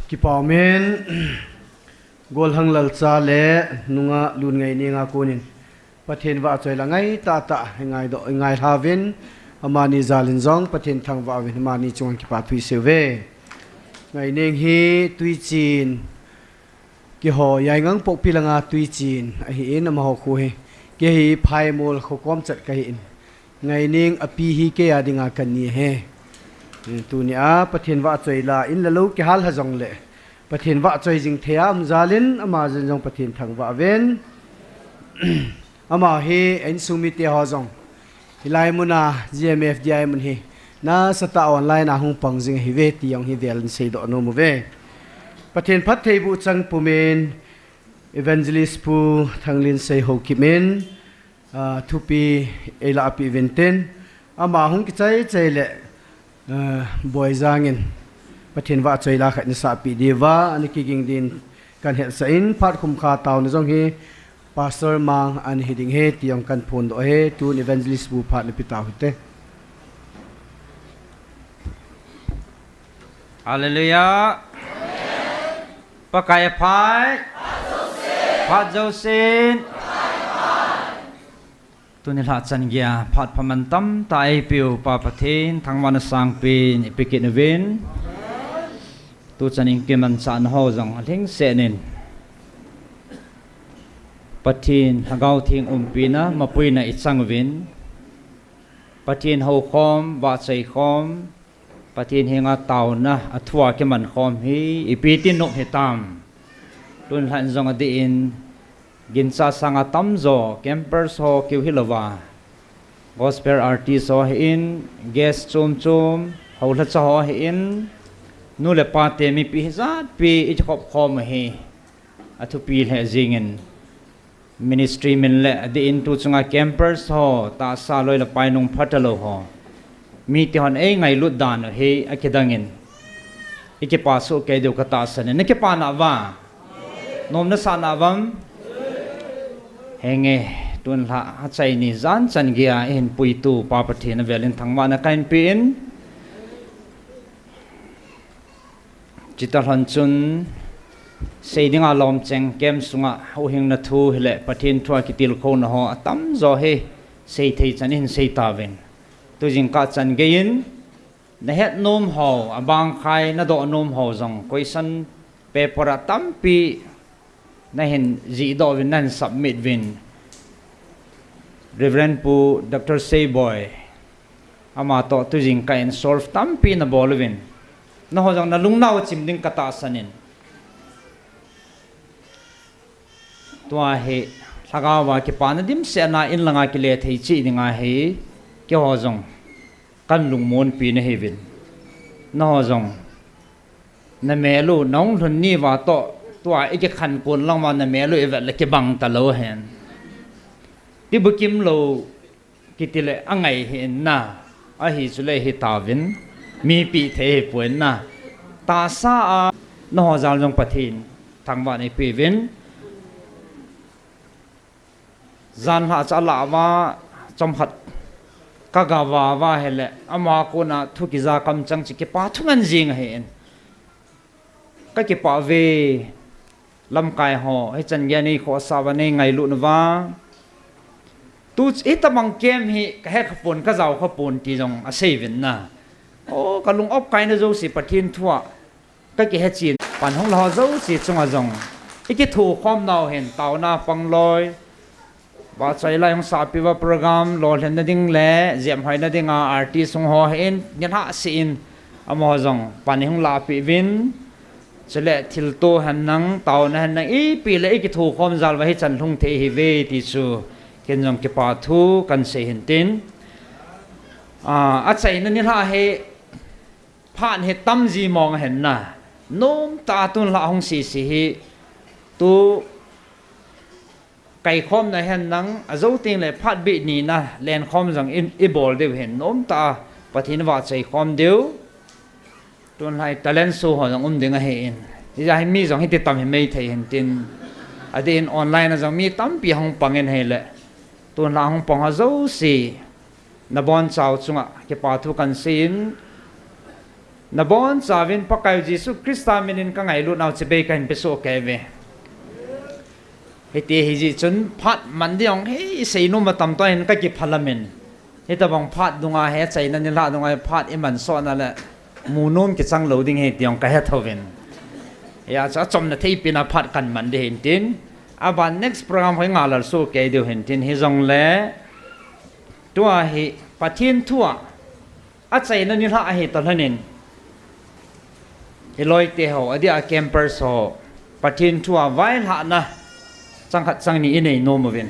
Kipa umin, Golhang Lalcha le Nunga Lun Ngaining a konin Pathen vahchoi la ngai tahtah i ngaidoh, i ngailha uvin, amani jal in jong Pathen thangvah uvin, amani chunga kipa thu isei uve. Ngaining hi Tuichin, keiho Yaingangpokpi langa Tuichin ahin, amaho kho hi. Kei hi Phaimol kho kom chat kahin. Ngaining api hi kei a dinga kani ahi. Eh, tunia Pathen vahchoi la in le lou kihal ha jongle, Pathen vahchoi jing thei a um jal in, ama jal in jong Pathen thangvah uvin. Ama hi a insung mite ho jong hilai muna G M F D I mun hi nasatah a online a hung pang jing ahiuve ti jong hi vel in seidoh nom uve. Pathen phattheiboh chang pumin Evangelist Pu Thanglinsei Haokip in, ah, thupi eilah peh uvin tin, ama hung kichai chai le, ah, Boijang in Pathen vahchoi la khat nasah peh diuva ana kiging din kan hetsah in, phat khum kha taona jong hi Pastor Mang ana hi ding ahi ti jong kan phondoh ahi. Tun Evangelist Pu phat nape tau hite. Hallelujah. Pakai aphai. Phat jousen. Tuni lhah chan geiya phat pha mantam tah eipeu Pa Pathen thangvahna sangpen ipe kit uvin. Tuchan in kimanchahna ho jong alhingset in Pathen Lhagao Theng umpina, mapuina ichang uvin, Pathen houkhom, vahchoi khom, Pathen henga taona, athua kiman khom hi ipi ti nop hitam. Tun lhan jong adih in, gincha sanga tamjo, campers ho keu hilouva, gospel artist ho ahin, guest chom chom, houlhacha ho ahin, nu le pate mipi hijatpi ikikhop khom u hi athupi lheh jingin, ministry min le adih in tu chunga campers ho, tahsa loi le pai nung phatalou ho, mite hon eingailut dan u hi akidangin, ikipa soh kei diu katahsan in, nakipa nauva? Nom nasah nauvam? Henge, tun lhah achaini jan chan geiya eihin puitu Pa Pathen avel in thangvahna kahin pe in, chuti lhon chun sei dinga lom cheng camp sunga huhhingna thu hile Pathen thua kitilkhouna ho atamjo hi seithei chan in seitauvin, tujingkah chan geiyin nahet nom ho, abangkhai nadoh nom ho jong question paper a tampi nahin jihdoh uvin, nahin submit uvin, Reverend Pu Doctor Seiboi, amatoh tujingkah in solve tampi nabol uvin, nangho jong nalungnau achim ding katahsan in, tua hi lhagaova kipana dimset a in langa kile thei cheh dinga hi keiho jong kan lungmonpi nahiuvin, nangho jong namel u nahung lhun niuva toh tua ikikhankon lang uva namel u ivet le kibang talou hen. Tibukim lou kitile angai hih in na, ahi chule hitauvin, mipi thei hipon na, tahsa a nangho jal jong Pathen thangvahna ipeuvin. Janhi chu alah uva, chomkhat kagava uva hile, ama kona thu kija kamchang chu kipa thungan jing ahin, kakipah uve. Lamkai ho, hichan geiya neikhohsah uva, neingailut uva, tu hitobang camp hi kahet khapon, kajao khapon ti jong aseiuvin na. O, kalung opkaina jouse Pathen thua kakihechen, pan hung laho jouse chunga jong ikithokhom nau hin, taona pangloi, vahchoi la hung sahpeh uva program lolhinna ding le jephoina dinga artist hung ho hin nilhah seh in, amaho jong pan ihung lahpeh uvin, chule thilto henlang, taona henlang, ipi le ikithokhom jal uva hichan lhung thei ahiuve ti chu ken jong kipa thu kahin sei hin tin. A, achaina nilhah hi phat hi tamji mong ahin na, nomtah a tun lhah hung sese hi, tu kaikhomna henlang, ajou tengle phat beh nina lenkhom jong i, ibol diu hin, nomtah a Pathen vahchoi khom diu. Tun lhah hi talent show ho jong um ding ahin, Hijeh hin mi jong hiti tam hi mei thei hin tin. Adeh in online a jong mi tampi hung pang in hile. Tun la hung pang ho jouse. Nabonchau chunga kipa thu kahin seiyin. Nabonchauvin Pakai Jesu Christa minin kangailut nau chibai kahin pesoh kei ve. Hiti hijeh chun phat man ding jong hi seinom atam tah in kakiphalam in. Hitobang phat dunga hi achaina nilhah dunga hi phat iman sohna le munom kichang lou ding ahi ti jong kahe thouvin. Hijeh chun achomna thei pen a phat kaman ding ahin tin. Aban next program hi ngalal soh kei diu ahin tin hijongle. Tua hi Pathen thua achaina nilhah ahi talhon in. Iloi te ho, adeh a campers ho, Pathen thua vailhahna chang khat chang ni inei nom uvin.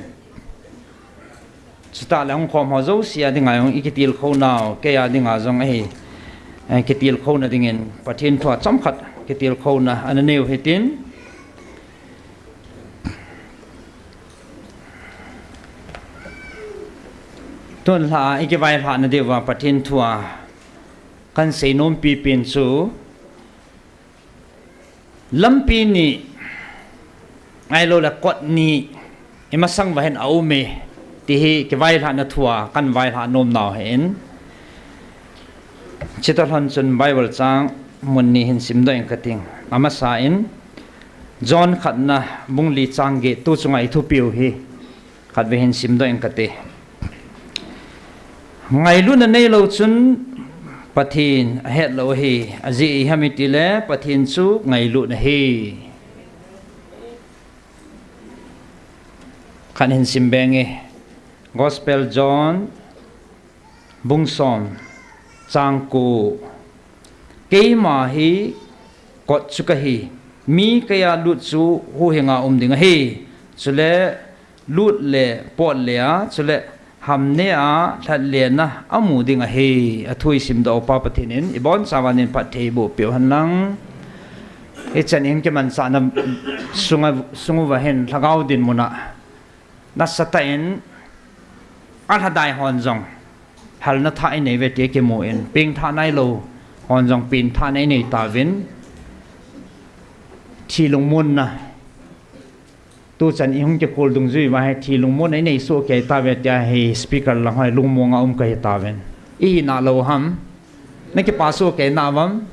Chutah le hung khom ho jouse a dinga jong ikitilkhou nau, kei a dinga jong ahi, eh, kitilkhouna dingin, Pathen thua chomkhat kitilkhouna ana neiu hitin. Tun la ikivailhahna diuva Pathen thua kahin seinom pipen chu, lampi ni, ahilou le kot ni, imasang uva hin aume, ti hi kivailhahna thua kahin vailhah nom nau ahin. Chuti lhon chun Bible chang mun ni hin simdoh inge kating. Amasa in, John khatna bung li chang get tu chunga ithupiu hi. Khatvei hin simdoh inge kati. Ngailutna neilou chun Pathen ahet lou ahi, ajeh iham itile Pathen chu ngailut ahi. Khat hin simbe inge. Gospel John, bung som, chang ko. Keima hi kot chu kahi, mi keiya lut chu huhhinga um ding ahi. Chule lut le pot le a, chule ham ne a lhat le na amu ding ahi. Athu isimdoh upa Pathen in ibonchauva neiphatthei boh peh u hen lang. Hichan in kimanchahna sunga, sung uva hin lhagao dinmun a nasatah in alhadai hon jong halna thah inei uve ti kimu in, pengthah nailou hon jong pengthahna inei tauvin, thi lungmonna. Tuchan ihung kikol dungjui uva hi thi lungmonna inei soh kei tauve tia hi speaker lang hoi lungmonga um kahi tauvin. Ihina lou ham? Nakipa soh kei nauvam?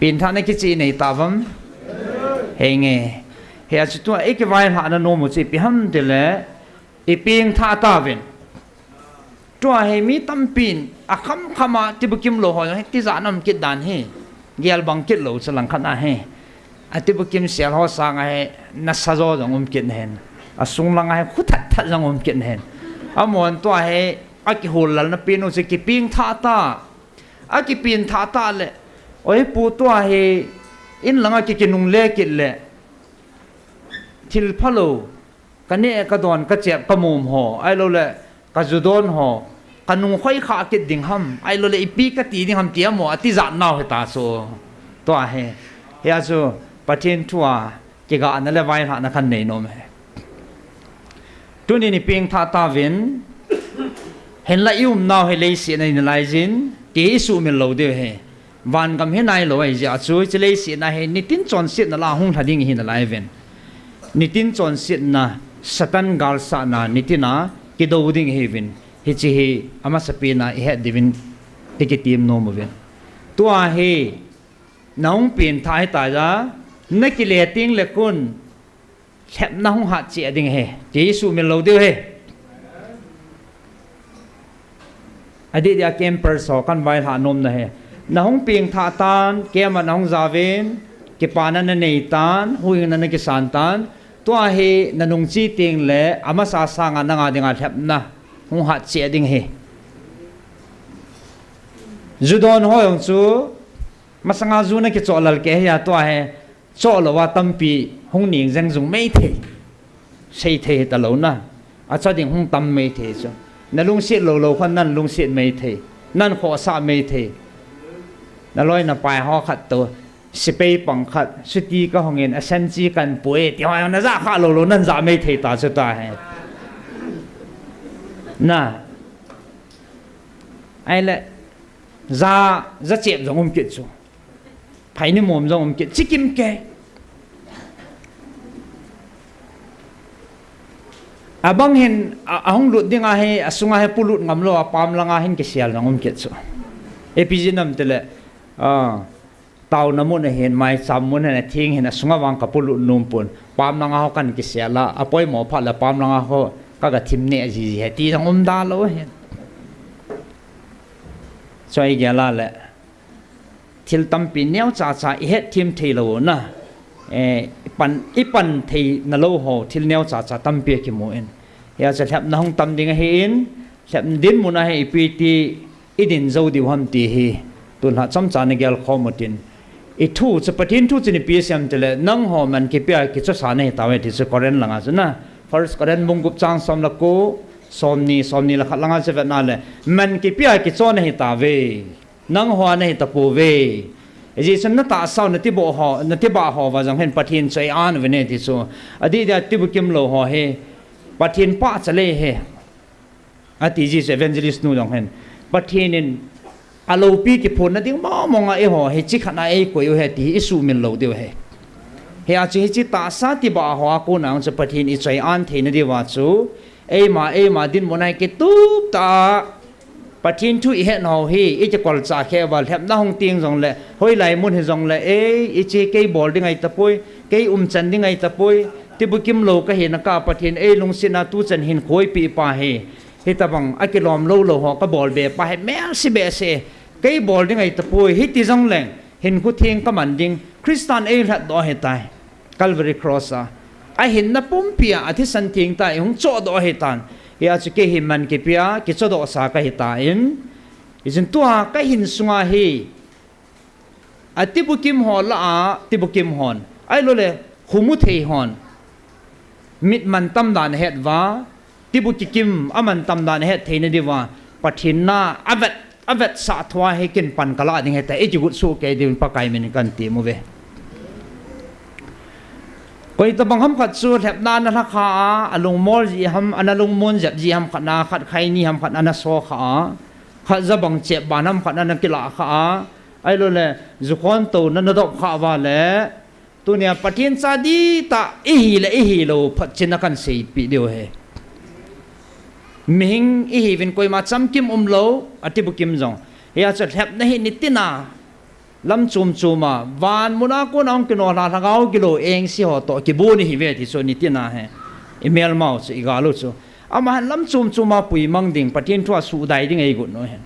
Pengthah nakichih nei tauvam? Henge. Hia chu tua ikivailhahna nom u chu ipi ham tile, ipengthah tauvin. Tua hi mi tampin akhamkhama tibukim lou ho jong hi tijat na um kit dan hi. Gel bang kit lou chu langkhat a hi. Atibukim sel ho sanga hi nasa jo jong um kit nahin. Asung langa hi khu thatthat jong um kit nahin. Amahon tua hi akihol lalna pen u chu kipengthah ta. Akipengthah ta le, oi pu tua hi in langa kikinungle kit le, thil phalou, kaneh kadon kachep kamom ho, ahilou le kajudon ho, kanung khoikhah kit ding ham, ahilou le ipi kati ding ham ti amaho atijat nau hita chu. Tua hi, hia chu Pathen thua kigahna le vailhahna kahin nei nom e. Tunin ipengthah tauvin, hinla iumnau hi leiset a inalai jin, ti isuhmil lou diu ahi. Vangam hi nailou ahijeh a chu, hiche leiset a hi nitin chonsetna lah a hung lha ding ihi nalaiuvin. Nitin chonsetna Satan galsatna nitin a kidou ding ihiuvin. Hiche hi amasapen a ihet diuvin ikitem nom uvin. Tua hi nahung pengthah hita a, nakile tengle kun lhepna hung hat cheh ding ahi, ti isuhmil lou diu ahi. Adih dia campers ho kahin vailhah nomna ahi. Nahung pengthah tan, camp a nahung jaovin, kipana nanei tan, huhhingna nakisan tan, tua hi nanung che tengle amasa sanga nanga dinga lhepna hung hat cheh ding ahi. Ju don ho jong chu masanga ju nakichoh lal kei ahia, tua hi choh louva tampi hung ning jeng jung mei thei. Sei thei hita lou na. Acha ding hung tam mei thei chu. Nalungset lou lou khan nan lungset mei thei. Nan khohsah mei thei. Naloi napai ho khat toh, sepai pang khat, chuti kahongin, asan chi kahin pui, ti ho jong najah kha lou lou, nan jah mei thei ta chu tua hi. Na. Ahile, ja, jachep jong um kit chu. Phaini mom jong um kit, chikim ke. Abang hin, a, ahung lut ding ahi, asunga hi polut ngam lou, apam langa hin kisel jong um kit chu. Ipi jeh ham itile, a, taona mun ahin, maicham mun ahin, atheng ahin, asunga vang ka polut nom pon. Pam langa ho kan kisel a, apoimo phat le pam langa ho ka, ka thim ne jiji ahi ti jong um da lou ahin. Chua igel a le. Thil tampi neocha cha ihet them thei lou na. Eh, ipan, ipan thei na lou ho, thil neocha cha tampi akimu in. Hia chu lhepna hung tam ding ahin, lhep dinmun a hi ipi ti idin jou diu ham ti hi. Tulha chomcha na gel khom utin. I thu chu Pathen thu chu ipi asei ham itile, nangho man kipia kichosa nahi tauve ti chu Corinth langa chu na. First Corinth bung gup chang som le ko, som ni, som ni le khat langa chu vet na le. Man kipia kicho nahi tauve. Nangho nahi tapouve. Ajeh chu na tahsa u, na tibah ho, na tibah ho uva jong hin Pathen chu ei-an uve ne ti chu. Adih dia tibukim lou ho hi Pathen pachat ahi. Ati jeh chu evangelist nu jong hin. Pathen in aloupi kiphonna ding mong mong a eiho hi chi khat a eikoi u ahi ti hi isuhmil lou diu ahi. Hia chu hiche tahsa tibah ho a kona jong chu Pathen in ichoi-an theina diuva chu. Eima, eima dinmun a hi kitup tah a Pathen thu ihet nau hi, ikikolchah kheh uva, lhepna hung teng jongle, hoilai mun hijongle, ei, hiche kei bol ding ahi tapoi, kei umchan ding ahi tapoi, tibukim lou kahina kah a Pathen in ei lungset a tuchan hinkho eipeh pa hi, hitobang akilom lou lou ho kabol be pa hi, melse behseh, kei bol ding ahi tapoi, hiti jongleng, hinkho theng kaman ding, Christan eilhatdoh ahitai. Calvary Cross a. Ahinna pumpi a, athisan theng tah a eihung chohdoh ahitan. Hia chu kei hi man kipia, kichodohsa kahitan. Hijeh chun tua kahin sunga hi. Atibukim ho lah a, tibukim hon. Ahilouleh, khomu thei hon. Mit mantam dan ahet uva. Tibukim, amantam dan ahet theina diuva. Pathen na, avet, avetsah thua hi kin pan kalah ding ahitai, ikigot soh kei diuvin Pakai min in kahin tem uve. Koi tobang ham khat chu lhepna ana lhakha a, alungmol jeh ham, ana lungmon jep jeh ham khat na, khat khaini ham khat ana sokha a, khat jabang chep ban ham khat ana kilahkha a, ahilouleh, jukhon touna nadop kha uva le, Tunia Pathen cha dihtah ihi le ihi lou phat chin a kahin seipeh diu ahi. Mihing ihiuvin koima chamkim umlou, atibukim jong. Hia chu lhepna hi nitina, lam chom chom a, van mun a kona hung kinolha lhagao gilou engse ho toh kibon ihiuve ti chu nitina hi. Imelmau chu, igal u chu. Amahin lam chom chom a puimang ding, Pathen thu a suhdai ding eigot u ahin.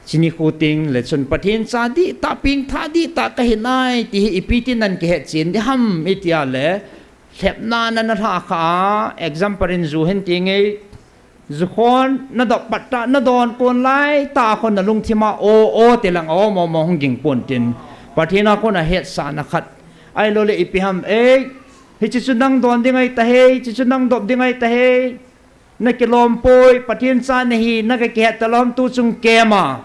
Chuni khu teng le chun Pathen cha dihtah, pengthah dihtah kahi nai, ti hi ipi ti nan kihet chen ding ham, iti a le, lhepna nana lhakha a, example in ju hin ti nge, jukhon nadop pat tah, nadon kon lai tah a khun nalungthim a, o, o, ti lang, o, mo, mo, hung ging pon tin, Pathen a khun ahetsahna khat, ahilouleh ipi ham, ei, hiche chu nang don ding ahi tahih, hiche chu nang dop ding ahi tahih, Nakilom poi, Pathen cha nahi, naka kihet talou ham tu chung kem a.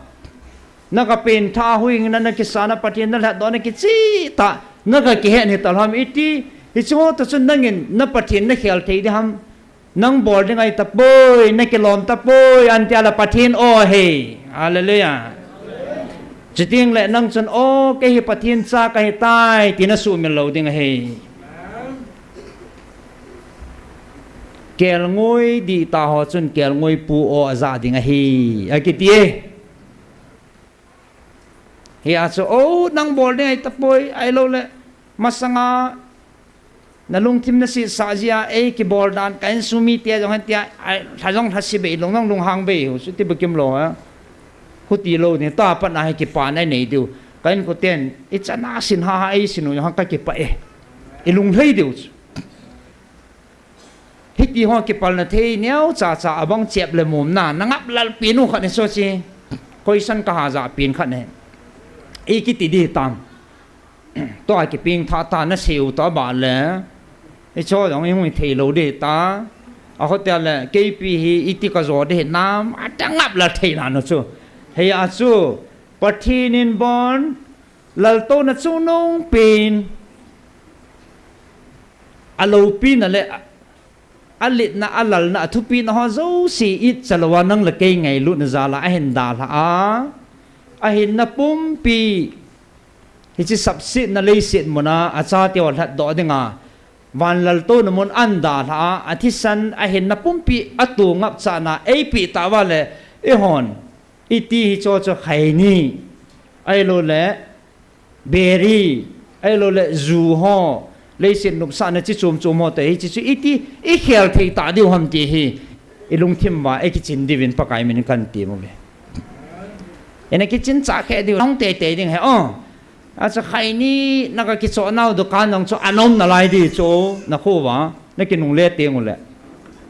Naka pengthah a huhhingna, nakisana Pathen nalhatdohna kicheh tah, naka kihet hi talou ham iti, hiche ho toh chun nangin na Pathen nakhel thei ding ham. Nang bol ding ahi tapoi, nakilom tapoi, anti a le Pathen o ahi. Hallelujah. Chuteng le nang chun, o, kei hi Pathen cha kahi tai, ti nasuhmil lou ding ahi. Kelngoi dihtah ho chun kelngoi pu o aja ding ahi, akiti e. Hia chu, o, nang bol ding ahi tapoi, ahilouleh, masanga, nalungthim nasetsah jeh a, ei kibol dan, ka insung mite jong hen tia, ai, lha jong lhase bei, lung jong lunghang bei, hu chu tibukim lou a. Huti lou ni, tua pat na hi kipana inei diu. Ka inkoten, ichan a sin ha ha, ei sin u jong hen kakipah e. Ilung lhai diu chu. Hiti ho kipalna thei neocha cha abang chep le mumna, nangap lal pen u khat ni so chi. Koisan kaha ja pen khat ni. Ikiti ding tam. Tua kipengthah tah nasei u toh abah le. Icho jong ihung thei lou ding ta. Ahote le, keipi hi iti kajo ding nam, atangap lal thei na no chu. Hia chu, Pathen in bon, Laltouna chungnung pen, aloupina le aletna, alalna, athupina ho jouse ichalou a nang le kei ngailutna jal a ahin dalha a, ahinna pumpi Hiche sapsetna leiset muna, achate ho lhatdoh dinga, vanlaltouna mun ahin dalha a, athisan ahinna pumpi, atoh ngapchatna, eipeh tauva le, eihon, iti hicheho chu khaini, ahilouleh, beri, ahilouleh, ju ho, leiset nopsahna chi chom chom ho toh, hiche chu iti, ikhel thei tah diu ham ti hi, ilungthim uva, ikichin diuvin Pakai minin kahin temu ve. Ina kichin chah khe diu, hung teitei ding ahi, o. Achu khaini, naka kichoh nau dukan jong chu anom nalai di chu, nakho uva, nakinungle teng uleh.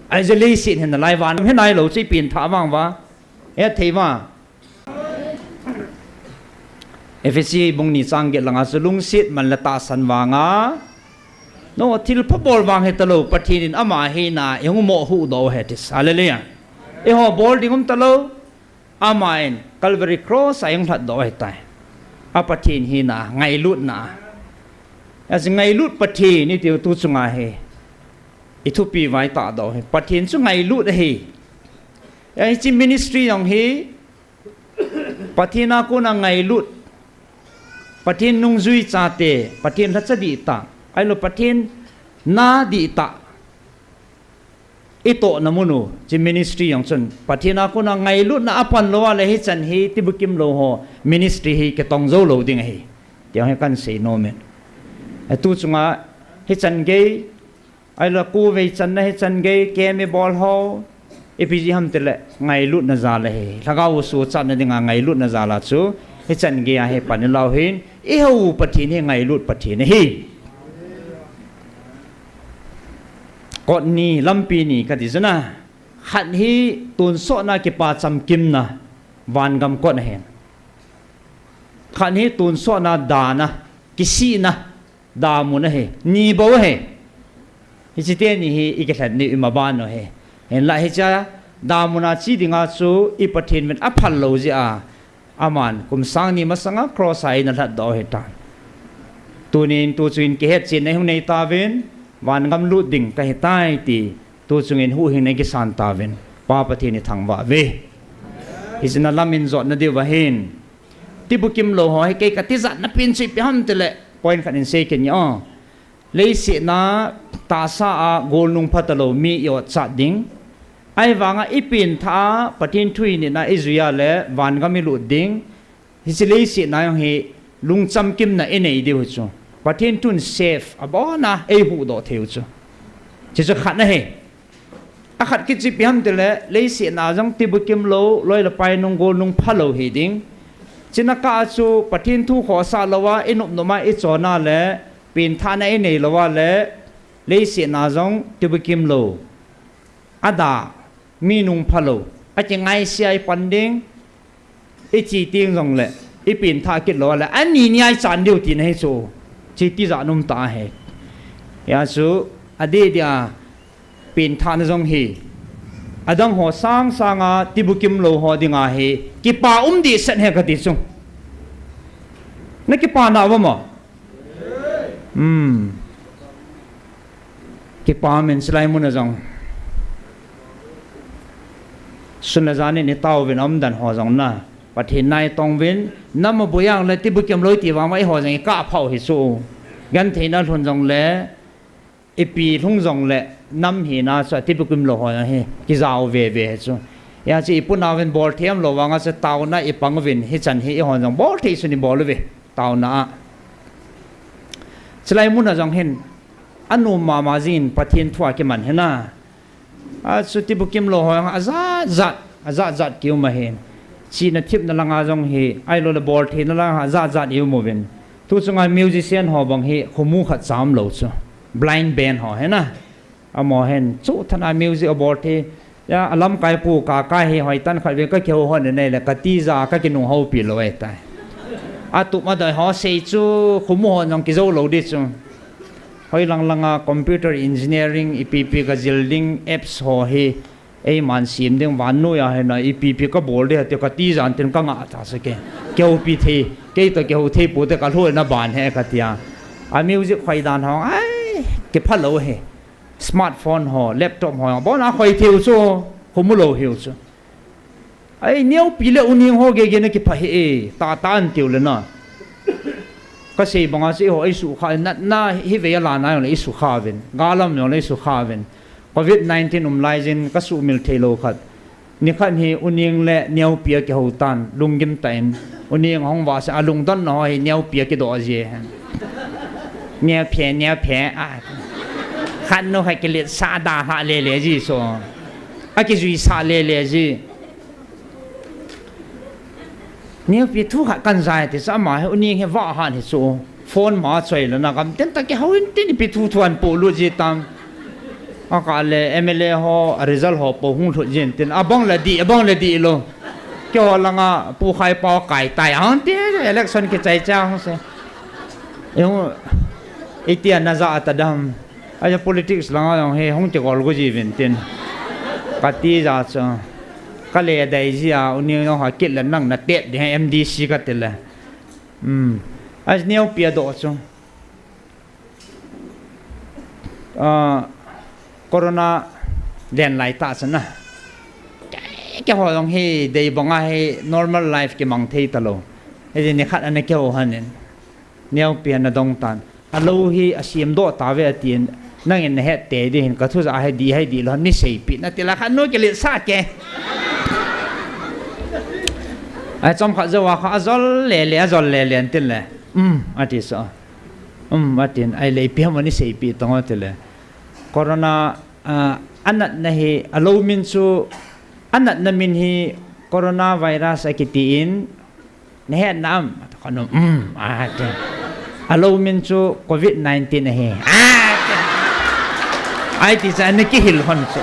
Ahijeh leiset hin nalai van, hin nailou chu ipenthah vang uva. Ithei uva. Ephesi bung ni chang get langa chu lungset man le tahsan vanga. No, thilpha bol vang hitalou, Pathen in ama hina, ihung moh huhdoh u ahi ati. Hallelujah. Eiho bol ding umtalou. Aman Calvary Cross a ihung lhatdoh u ahitai. A Pathen hina, ngailutna. Achu ngailut Pathen iti tu chunga hi. Ithupi vai tahdoh u ahi. Pathen chu ngailut ahi. Hiche ministry jong hi, Pathen a kona ngailut. Pathen nungjui chate, Pathen lhacha dihtah. Ahilou Pathen na dihtah. Itohna mun u, hiche ministry jong chun, Pathen a kona ngailutna apan lou a le hichan hi, tibukim lou ho, ministry hi kitong jou lou ding ahi. Ti jong hi kahin sei nom e. Atu chunga, hichan gei, ahilou khovei channa hichan gei, kem ibol ho, ipi jeh ham itile, ngailutna jal ahi. Lhagao u suhchatna dinga ngailutna jal a chu, hichan gei a hi pan ilau hin, ihou Pathen hi ngailut Pathen ahi. Kot ni, lampi ni kati chu na. Khat hi tonsotna kipa chamkimna, vangam kot ahi. Khat hi tonsotna dana, kisihna, damun ahi. Ni bou ahi. Hiche teni hi ikilhen diu imaban u ahi. Hinlah hiche a, damun a che dinga chu i Pathen min aphal lou jeh a, aman kum sang ni masanga cross a eina lhatdoh u ahitan. Tunin tuchun kihetchenna ihung nei tauvin, vangam lut ding kahitai ti, tuchungin huhhingna ikisan tauvin, Pa Pathen ithangvah uve. Hiche na lam in jotna diuva hin, tibukim lou ho hi kei katijatna pen chu ipi ham itile, point khat in sei kit inge o. Leiset a tahsa a golnung phatalou mi i-otchat ding. Ahivanga ipenthah a Pathen thu inehna ijui a le vangam ilut ding. Hiche leiset a jong hi lungchamkimna inei diu hi chu, Pathen thun safe abona eihuhdoh thei u chu, hiche chu khat ahi. Akhat kit chu ipi ham itile, leiset a jong tibukim lou, loi le pai nung golnung phalou hiding. Hiche na kah a chu Pathen thu khohsah lou a, inop nop a ichon a le, penthahna inei lou a le, leiset a jong tibukim lou. Ada, mi nung phalou, akingaisea ipan ding, iche teng jongle, ipenthah kit lou a le, ani ni a ichan diu tina hi chu, hiche tijat um tah ahi. Hijeh a chu, adeh deh a, penthahna jong hi, adang ho sangsang a, tibukim lou ho dinga hi, kipa um dehset ahi kati chu. Nakipa nauvam? Hmm. Kipa umin, chulai mun a jong. Sun le jan in itaovin aumdan ho jong na, Pathen na itonguvin, nam aboi a le tibukim lou iti vang uva eiho jong ikahphah u hi chu. Gentheina lhun jongle, ipi lhung jongle, nam hina chu a tibukim lou ho jong hi kijao veve hi chu. Hijeh a chu ipunauvin bolthei umlou vanga chu taona ipang uvin, hichan hi eihon jong bolthei sun ibol uve, taona a. Chulai mun a jong hin, anom mama jingin Pathen thu a kiman hina. Achu tibukim lou ho jong ajat jat, ajat jat kium ahin. Chihna thepna langa jong hi, ahiloule boltheina langa ajat jat ium uvin. Tuchunga musician ho bang hi khomu khat cha umlou chu, blind band ho hina. Amaho hin chuthana music abol thei. Alamkaipu Kakai hi hoitah khat vin kakihou hon in ahile katija kakinung houpi lou ahitai. Atup adoi ho sei chu khomu hon jong kijou lou di chu. Hoilang langa computer engineering ipi ipi kajil ding, apps ho hi eiman sem ding, vannoiya hina ipi ipi kabol ding hiti katija tin kangah tha sah e. Kihoupi thei, keitoh kihou thei poute, kalhoina ban hi katia. A music khoidan ho ai kiphalou hi. Smartphone ho, laptop ho, abona khoi theiu chu, khomu lou hiu chu. Ai, neopi le uneng ho geigeina kipha hi e, tahtah antiu le na. Kasei banga chu eiho eisukha, natna hi vei a lana jongle eisukha uvin, galam jongle eisukha uvin. Covid nineteen um laijin kasumil theilou khat. Nikhat hi U Neng le Neopi akihou tan, lunggim tah in. U Neng ahung vahsah a, alungdonna ho hi Neopi akidoh ji hen. Neophi, Neophi, a. Khat nu khat kiletsah dalhah lele ji so. Akijuisah lele ji. Neopi thu khat kanjai ti chu ama hi U Neng hi vahan hi chu. Phone ma choi le na gamtin tah kihou intin ipi thu thu ahin polut ji tam. Akah le M L A ho, a result ho po hung lhut jin tin. Abang le dih, abang le dih lou. Keiho langa Pu Khai Pao kai tai. Ahung ti election kichai chang se. Eiho, itia naja ta dam. Aja politics langa jong hi hung kigol gu ji uvin tin. Kati ja chu. Kale dai ji a, U Neng jong ha kit le nang natep ding M D C kati le. Um. Aja Neopi adoh chu. Ah, corona len lai tah chu na. Kei, keiho jong hi dei banga hi normal life kimang thei talou. Hiti nikhat ana kihou hanin. Neopi ana dong tan. Alou hi asemdoh tave atin. Nangin nahet tei ding hin kathu ja hi dih hi dih lou. Nei seipeh in ati la khat nu kiletsah ke. Ai chomkhat jou a kha ajol lele, ajol lele antin le. Um, ati sa. Um, atin, ahile ipi ham nei seipeh tang o tile. Corona, ah, anatna hi, alou min chu, anatna min hi coronavirus akiti in, nahet nam, kanu, um, ati. Alou min chu covid nineteen ahi. Ati. Aiti cha ana kihil hon chu.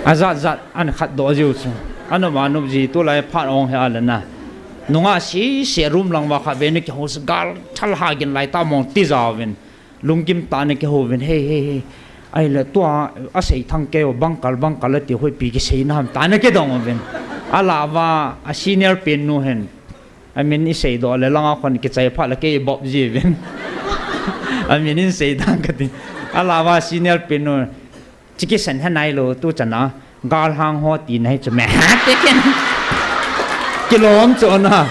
Ajat jat ana khat doh jiu chu. Ana ma nup ji tulai phat ong hi alana. Nunga sese room lang uva khat vei na kihou gal thal ha gin lai ta mong ti jauvin. Lunggim tah na kihou vin, hei, hei, hei. Ahile tua, asei thang kei o, bangkal, bangkal ati hoi pi kisei na ham ta na kidong vin. Ala uva, a senior pen nu hin. Amin isei doh le langa khon kichai phat le kei ibop ji vin. Amin in sei dang kati. Ala uva, senior pen nu. Chiki sen he nailou tu chana. Galhang ho tina hi chu me ha te ken. Kilom chu na.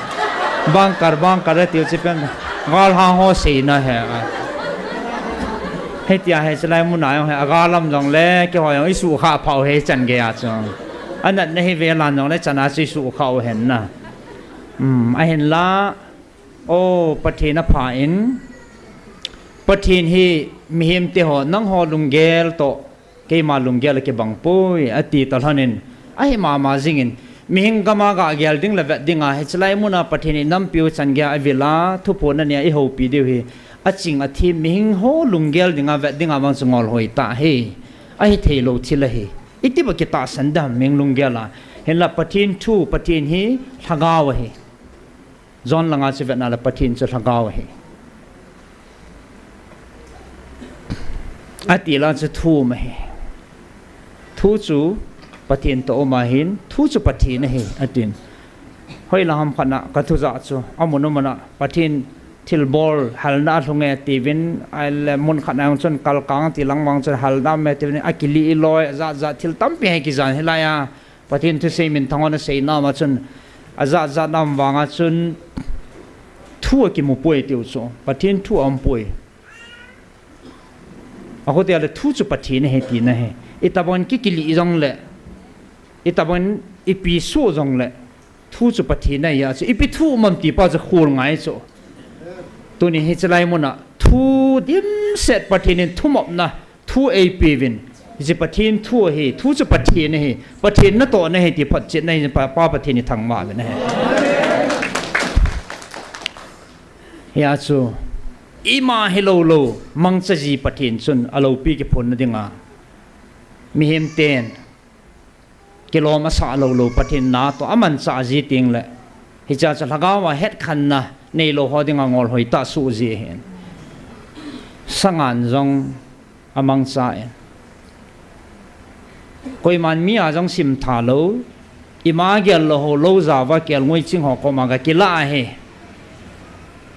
Bangkar, bangkar tiu chi pen. Galhang ho seina he. Hitia hi chulai muna jong hi agalam jong le, keiho jong isukha phau hi chan gei a chu. Anatna hi velan jong le chana chu isukha u hen na. Um, ahinla, o, Pathen apha in. Pathen hi mihem te ho, nangho lunggel toh. Keima lunggel akibang poi, ati talhon in, ahi mama jingin, mihing gama gagel ding le vet dinga, hichulai muna Pathen in inampiu chan geiya avila, thuphon ania ihoupi diu hi, aching athem mihing ho lunggel dinga vet dinga vang chu ngol hoi tah hi, ahi theilou thil ahi. Iti ba kitahsan dam mihing lunggel a, hinla Pathen thu, Pathen hi lhagao ahi. John langa chu vetna le Pathen chu lhagao ahi. Ati la chu thu um ahi. Thu chu Pathen toh um ahin, thu chu Pathen ahi, atin. Hoilang ham khat na kathu ja chu, amun amun a Pathen thilbol halna alhung e tiuvin, ahile mun khat na jong chun kalkang ti lang vang chun halna um e tiuvin, akili iloi, ajat jat thil tampi hi kijan hilai a. Pathen thusei minthang hon asei nama chun, ajat jat nam vanga chun, thu akimu poi tiu chu, Pathen thu aum poi. Akhutia le thu chu Pathen ahi tina hi. Itabang kikili jong le, itabang ipi su jong le, thu chu Pathen ahi a chu, ipi thu um am ti pa chu khol ngai chu. Tuni hichulai muna, thu dimset Pathen in thumopna, Thu eipeuvin, hiche Pathen thu ahi, thu chu Pathen ahi, Pathen natohna ahi ti photchetna hi Pa, Pa Pathen ithangvah uvin ahi. Hia chu, ima hilou lou, mangcha ji Pathen chun aloupi kiphonna dinga, mihem ten, Kilom asah lou lou Pathen natoh amanchah ji teng le, hichea chu lhagao a hetkhenna neilou ho dinga ngol hoitah suh ji ahin. Sangan jong amangcha in. Koiman mi a jong simtha lou, ima gel lou ho lou jao a kelngoi ching ho koma ga kilah ahi.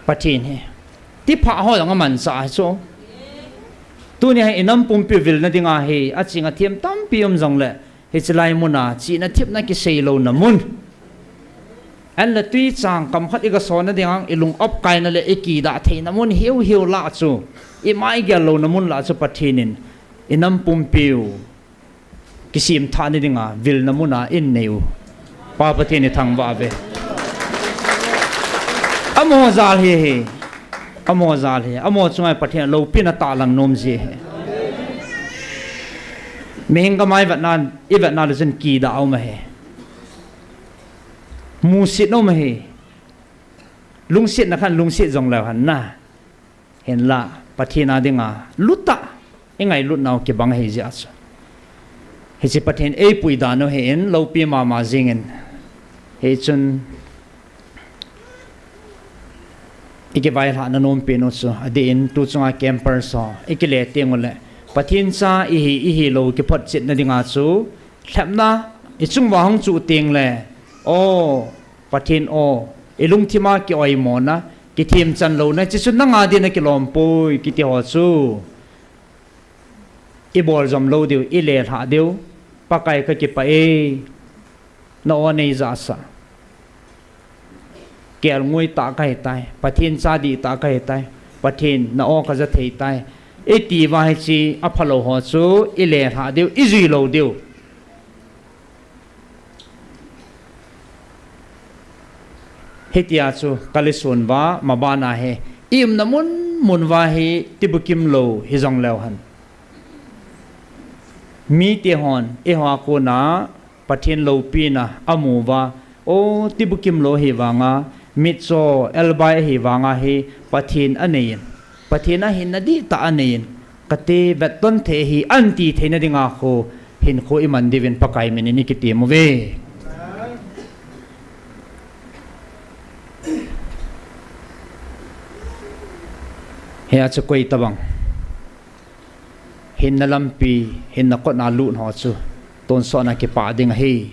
Pathen hi. Tipha ho jong amanchah ahi chu. Tuni hi inam pumpi vilna dinga hi, aching athem tam pi um jongle, hiche lai muna chihna themna kisei louna mun, ahinla tui chang kam khat iga sonna dinga ilung opkaina le ikidah theina mun hiuhiu lah chu, imai gel louna mun lah chu Pathen in inam pumpiu kisemthahna dinga vilna muna einneiu Pa Pathen ithangvah uve. Amaho jal hi ahi. Amaho jal hi, amaho chunga Pathen loupina tahlang nom ji ahi. Mihem gam a ivetna, ivetna le chun kidah aum ahi. Musit aum ahi. Lungsetna khat lungset jongleu hen na. Hinla Pathen a dinga lutah ingailut nau kibang ahi jeh chun, hiche Pathen eipui dan u hin loupi mama jingin, hichun ikivailhahna nompen u chu adeh in tu chunga campers ho ikile tengule, Pathen cha ihi ihilou kiphotchetna dinga chu lhepna ichung uva hung chuh tengle, O Pathen o, ilungthima kioimona, kithemchan louna, hiche chu nanga dinga kilom poi kiti ho chu iboljom lou diu, ilelhah diu. Pakai, kakipah e, na o neijahsah. Kelngoi tah kahitai, Pathen cha dihtah kahitai, Pathen na o kaja theitai, itiuva hiche aphalou ho chu ilelhah diu, ijui lou diu. Hitia chu kaleson uva mabana hi, iumna munmun uva hi tibukim lou hijongleu hen, mite hon eiho a kona Pathen loupina amu uva, O, tibukim lou ahi vanga, mitcho, elbai ahi vanga hi Pathen aneiyin, Pathen a hinna dihtah aneiyin, kate vetton thei ahi anti theina dinga khu hinkho iman diuvin Pakai minin ikitem uve. Hia chu koi tobang hinna lampi, hinna kotna lut ho chu tonsotna kipah ding ahi.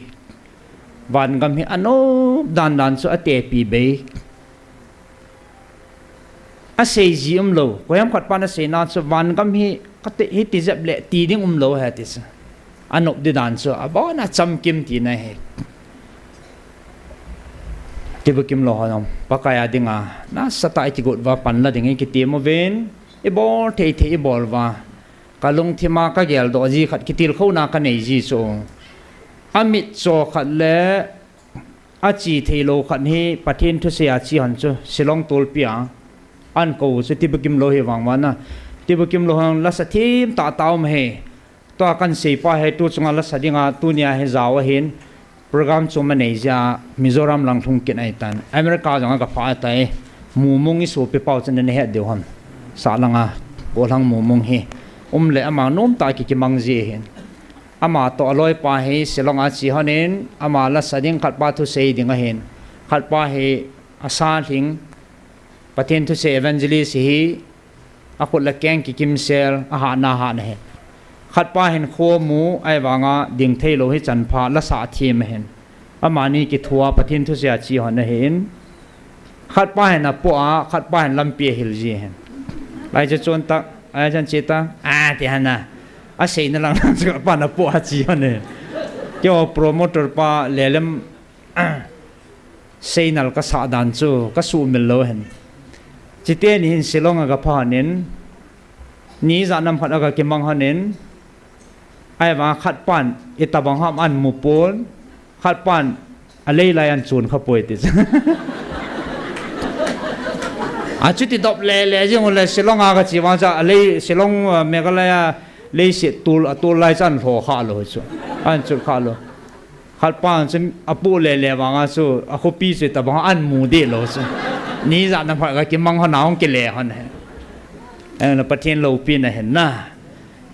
Vangam hi anop dandan chu atepi bei. Aseiji umlou, koiham khatpan aseina chu vangam hi kate, hiti jep le ti ding umlou ahi ti chu, anop di dan chu abona chamkim tina ahi. Tibukim lou ho jong Pakai a dinga nasatah a ikigot uva panla ding ikitem uvin, ibol thei thei ibol uva, kalungthima kageldoh ji khat, kitilkhouna kanei ji chu, amitcho khat le ache theilou khat hi Pathen thusei a che hon chu Shillong tolpi a ahin kou chu tibukim lou ahi vang uva na. Tibukim lou hon lasa themtah tah um ahi. Tua kahinseipa hi tu chunga lasa dinga tunia hi jao ahin, program chu manei jeh a Mizoram lang lhung kit ahitan, America jong agaphah tai. Mumung isopipau chu nana het diu ham, sahlanga, golhang Mumung hi, umle ama nomtah a kikimang ji ahin. Amatoh aloipa hi Shillong a che honin, ama lasa ding khatpa thusei ding ahin, khatpa hi asa lhing, Pathen thusei evangelist hi, akhut le keng kikimsel, ahatna ahatna ahi. Khatpa hin kho mu, ahivanga ding theilou hichan pha lasa them ahin, amani kithua Pathen thusei a che hon ahin. Khatpa hin apoh a, khatpa hin lampi ahil ji ahin. Lai chu chon tah, ahi chan che tah, ati hana, aseina lang lang chu khatpan apoh a che hon ahin. Keiho promoter pa lelem seinal kasah dan chu kasuhmil lou ahin. Chuteni hin Shillong agapha honin, ni ijat nam khat agakimang honin, ahivanga khatpan itobang ham ahin mupon, khatpan alei lai ahin chon khapoi ti chu. Achuti dop lele jing ule Shillong a kache vang chu alei Shillong, Meghalaya leiset tol, atol lai chu ahin lho khalou chu, ahin chot khalou. Khatpan chu apoh lele vanga chu akhopi chu itobang ahin mu deh lou chu. Ni ijat nam khat gakimang hon a hung kile hon ahi. Pathen loupina ahin na.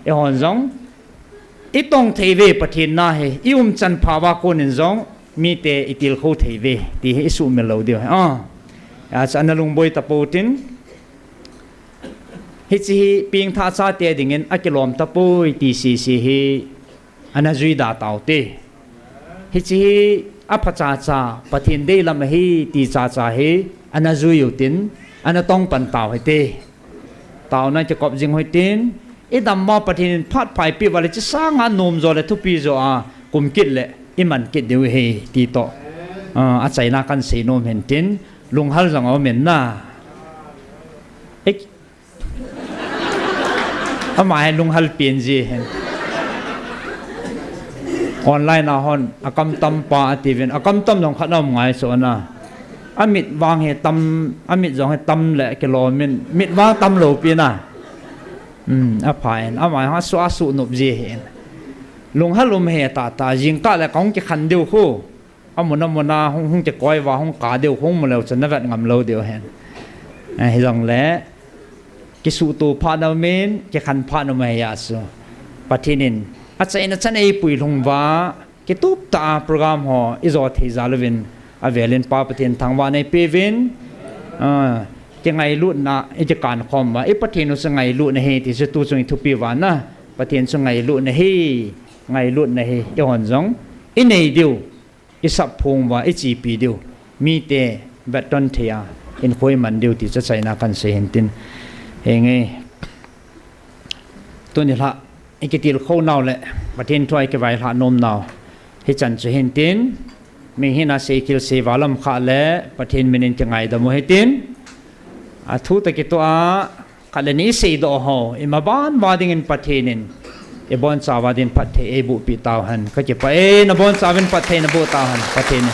Eihon jong itong thei uve Pathen na hi, iumchan pha uva konin jong mite itilkhou thei uve ti hi isuhmil lou diu ahi. Achu ana lungboi tapou tin, hiche hi pengthah chate dingin akilom tapoi ti sese hi ana jui da taute. Hiche hi aphachacha, Pathen deilam ahi ti chacha hi ana jui utin, ana tongpan tau hite. Taona kikop jing u hitin, I dam ma Pathen in phat pha eipeh uva le, hiche sanga nom jo le thupi jo a kum kit le i man kit diu ahi ti toh, ah, achaina kahin sei nom hin tin, lunghal jong aumin na. Ama hi lunghal pen ji hin. Online a hon, akam tam pa atiuvin, akam tam jong khat na um ngai chu na. Amit vang hi tam, amit jong hi tam le kilom in, mit vang tam lou pi na. Hmm, apha in, ama hi asu, asu nop ji hin. Lunghal um hi tata, jingkah le kahung kikhen diu khu. Amun amun a hung, hung kikoi uva, hung kah diu, hung mu leu chun na vet ngam lou diu hin. Eh, hijongle, kisuhto phat na umin, kikhen phat na um ahi a chu. Pathen in, achaina chan eipui lhung uva, kitup tah a program ho, i jo thei jal uvin, avel in Pa Pathen thangvahna eipeh uvin, ah, kingailutna, i kikan khom uva, i Pathen u chu ngailutna ahi, ti chu tuchung i thupi uva na, Pathen chu ngailutna ahi, ngailutna ahi, eihon jong, i nei diu. I sap phong uva, i chepi diu. Mite vetton thei a, hinkho i man diu ti chu achaina kahin sei hin tin. Henge. Tuni lha, i kitilkhou nau le, Pathen thu a i kivailhah nom nau. Hichan chu hin tin, mi hina seikhel sei val um kha le, Pathen min in kingaidam u hitin. Athu toh kitoh a, khat le ni seidoh ho, ima ban uva dingin Pathen in, i bonchauva din phatthei eiboh peh tauhen. Ka kipah e, na bonchauvin phatthei na boh tauhen, Pathen in.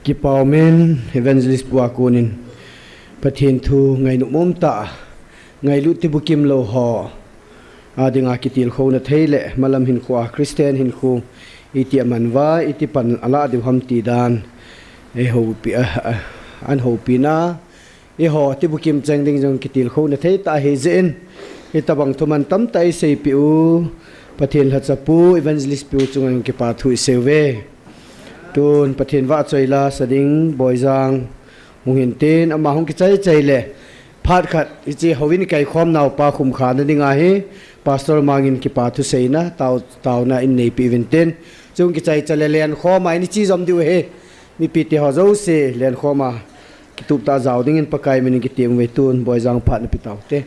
Kipah umin Evangelist pu a konin Pathen thu ngainom um tah, ngailut tibukim lou ho a dinga kitilkhouna thei le malam hinkho a Christian hinkho iti aman uva, iti pan alah diu ham ti dan, eihoupi, a, a, an houpina, eiho tibukim cheng ding jong kitilkhouna thei tah ahi jeh in, hitabang thuman tamtah eiseipeh u, Pathen lhacha pu, Evangelist pu chunga jong kipa thu isei uve. Tun Pathen vahchoi la sa ding, Boijang, hung hin tin, ama hung kichai chai le, phat khat, hiche houin i kaikhom nau pa khum khana dinga hi, Pastor Mang in kipa thuseina, tao, taona in neipeh uvin tin. Chung kichai chai le lenkhom a, in i che jom diu ahi. Mipi te ho jouse, lenkhom a, kitup tah a jao dingin Pakai min in kitem uve tun, Boijang phat na pe tau te.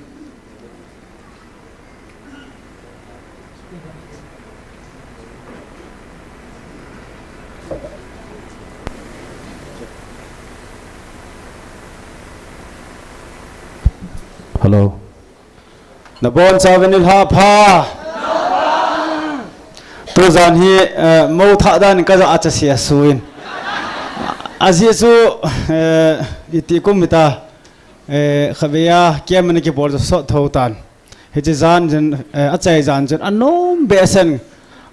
Hello. Na bonchauvin nilhah pha. Tujan hi, eh, mo thah dan in ka ja a cha sia suin. Ajeh chu, eh, iti kum hita, eh, khatvei a, kiam ana kibol sot tho tan. Hiche jan chun, eh, achai jan chun, anom behseh in,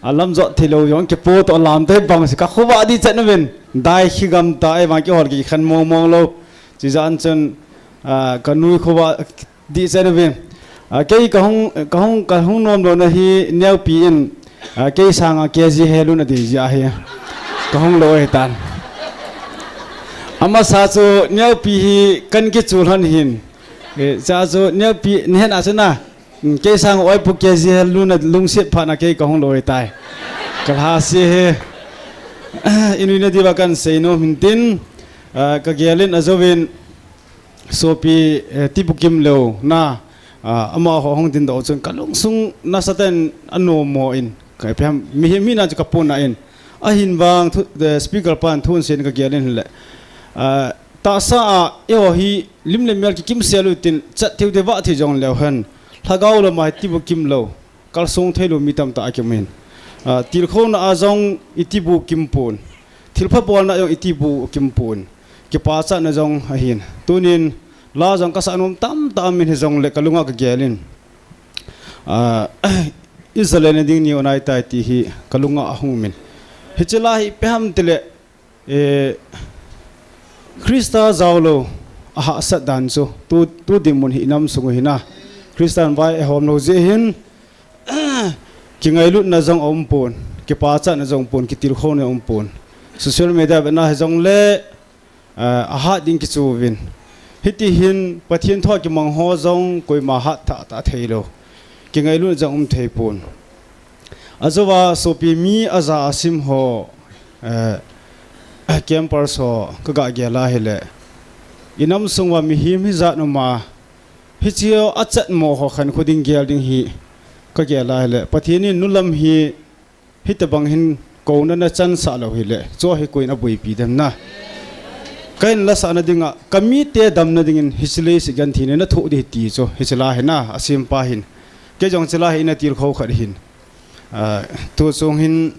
alam jot thei lou jong, kipo toh lam te bang si ka khovah ding chet uvin, dai khi gam ta, ei vang kihol kikhen mong mong lou. Hiche jan chun, ah, ka nui khovah ding chet uvin. Ah, kei ka hung, ka hung, ka hung nom louna hi neopi in, ah, kei sanga K G he lun ati jeh ahi. Ka hung lou ahi tan. Amasa chu neopi hi kan kichul hon hin. Eh, cha chu neopi, nihen a chu na, mm, kei sang oi pu K G he luna lungset phat na kei ka hung lou tai. Ka lhase he. I nuina diuva kan sei nom hin tin, ah, ka gel in ajouvin sopi, eh, tibukim lou na, ah, amaho hung dingdoh chun ka lungsung nasatah in anom mo in. Ka ipi ham, mihem hina chu ka puna in. Ahin vang thu, eh, speaker pan thu asei in ka gel in le. Ah, tahsa a, eiho hi lim le mel kikim sel u tin, chat thei u te vah thei jong leu hen. Lhagao lama hi tibukim lou, kalsong thei lou mi tamtah akium in. Ah, tilkhouna a jong i tibukim pon. Thilpha bolna jong i tibukim pon. Kipachatna jong ahin. Tunin, la jong ka sa nom tamtah aum in hijongle ka lunga ka gel in. Ah, i jale na ding ni o nai tai ti hi ka lunga ahung um in. Hiche la hi ipi ham tile, eh, Christa jao lou a hahsat dan chu tu, tu dinmun hi i nam sung u hina. Christa in vai ahom lou jeh hin, kingailutna jong aum pon, kipachatna jong pon, kitilkhouna jong pon. Social media vena hijongle, eh, ahat ding kichu uvin. Hiti hin Pathen thu a kimang ho jong koima hat tha ta thei lou. Kingailut jong um thei pon. Ajouva sopi mi aja asim ho, eh, campers ho ka ga gel a hile. I nam sung uva mihem hijat um a, hiche ho achat mo ho khankho ding gel ding hi ka gel a hile. Pathen in nu lam hi hitobang hin kouna na chansah lou hile. Chu hi koiyin aboipi dem na. Ka hin lasah na dinga, ka mite damna dingin hiche leiset genthei na na thoh ding ti chu, hiche la hi na, asempa hin. Kei jong hiche la hi na tilkhou khat hin. Ah, tu chung hin,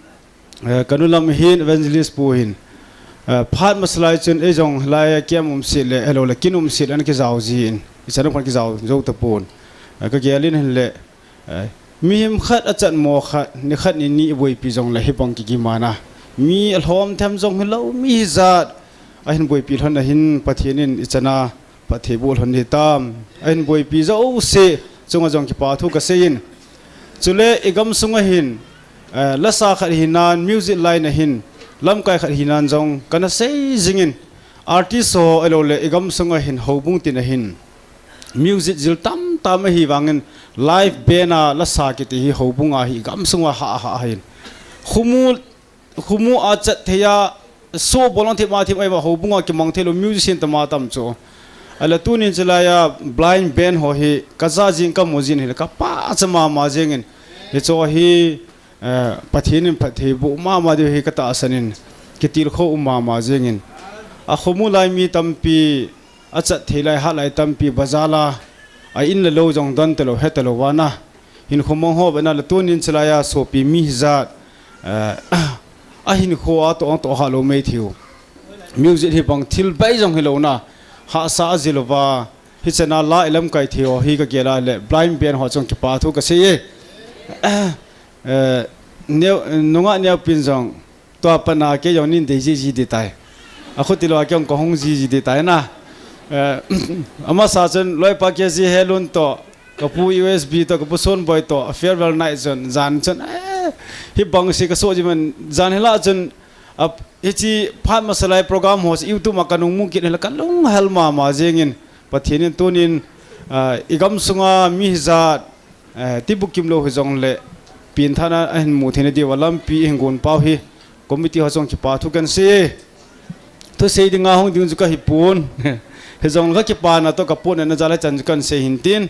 eh, ka nu lam hin evangelist pu hin, eh, phat masa lai chun ei jong lai a kiam um sih le, helou le kin um sih le ana kijao jin, i chan pan kijao jou tapon. Eh, ka gel in hin le, eh, mihem khat achat mo khat, ni khat ni ni i boipi jong le hibang kigim a na. Mi alhom them jong hilou, mi hijat ahin boipi lhon a hin Pathen in i chan a phatthei boh lhon hitam. Ahin boipi jouse chunga jong kipa thu ka seiyin. Chule i gam sunga hin, eh, lasa khat hinan, music line a hin, lamkai khat hinan jong kana sei jingin. Artist ho helou le i gam sunga hin houbung tin a hin music jil tamtam ahi vangin live band a lasa kiti hi houbung a hi i gam sunga ha ha hin. Khomu Khomu a chat thei a, so bolong thim a thim a, houbung a kimang thei lou musician tama tam chu. Ahile tunin hiche lai a blind band ho hi ka ja jing ka mu jing hile ka pachat mama jingin. Hiche hi, eh, Pathen in phatthei boh mama diu hi ka tahsan in, kitilkhou um mama jingin. Akhomu lai mi tampi, achat thei lai, hat lai tampi, bazar a, a in le lou jong don talou, he talou vana. Hinkho mang ho bena le tunin hiche lai a sopi mi hijat, eh, ahinkho a toh, toh ha lou mai thei u. Music hibang thil bai jong hilou na, hahsa ajil uva, hichan a la i lamkai thei ho hi ka gel a le, blind band ho chung kipa thu ka seiye. Eh, neo, nunga neopin jong, tua pana kei jong nin dei jiji ding tai. Akhuti lou a kei jong ka hung jiji ding tai na. Eh, amasa chun loipa kei ji helun toh, ka pu U S B toh, ka pu Sonboi toh, farewell night chun, jan chun, eh, hibang si ka so ji man, jan hila chun, ap, hiche phat masa lai program ho, YouTube ma ka nung mu kit hila ka lunghel mama jingin, Pathen in tunin, ah, i gam sunga mi hijat, eh, tibukim lou hijong le, pengthahna ahin mu theina diuva lampi ahin gon pau hi, committee ho chung kipa thu kan sei. Thusei dinga hung ding chu ka hi pon. Hijong ka kipana toh ka pon na jal a chan chu kan sei hin tin.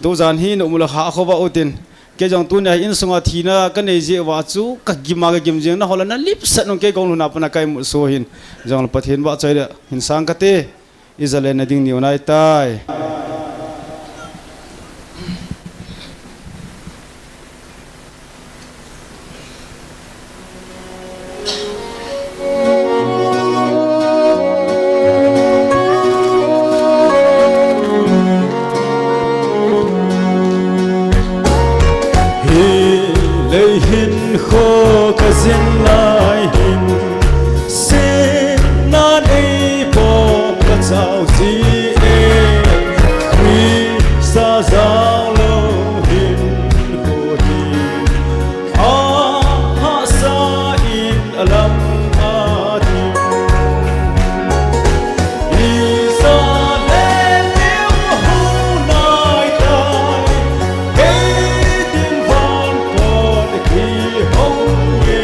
Tujan hi na umlou kha khovah u tin. Kei jong tunia hi insunga thina ka nei jeh uva chu ka gim a ka gim jing na hola na lipsah nung kei kong lhun a pana ka imut so hin. Jong le Pathen vahchoi le hin sang kate. Ija le na ding niu nai tai. Hi lei hinkho ka jin lai hin, sihna nei bou ka chau ji e. Christa jao lou hinkho hi, a hahsa in a lam a ding. Ija le niu hung nai tai, kei ding van pon kihong e.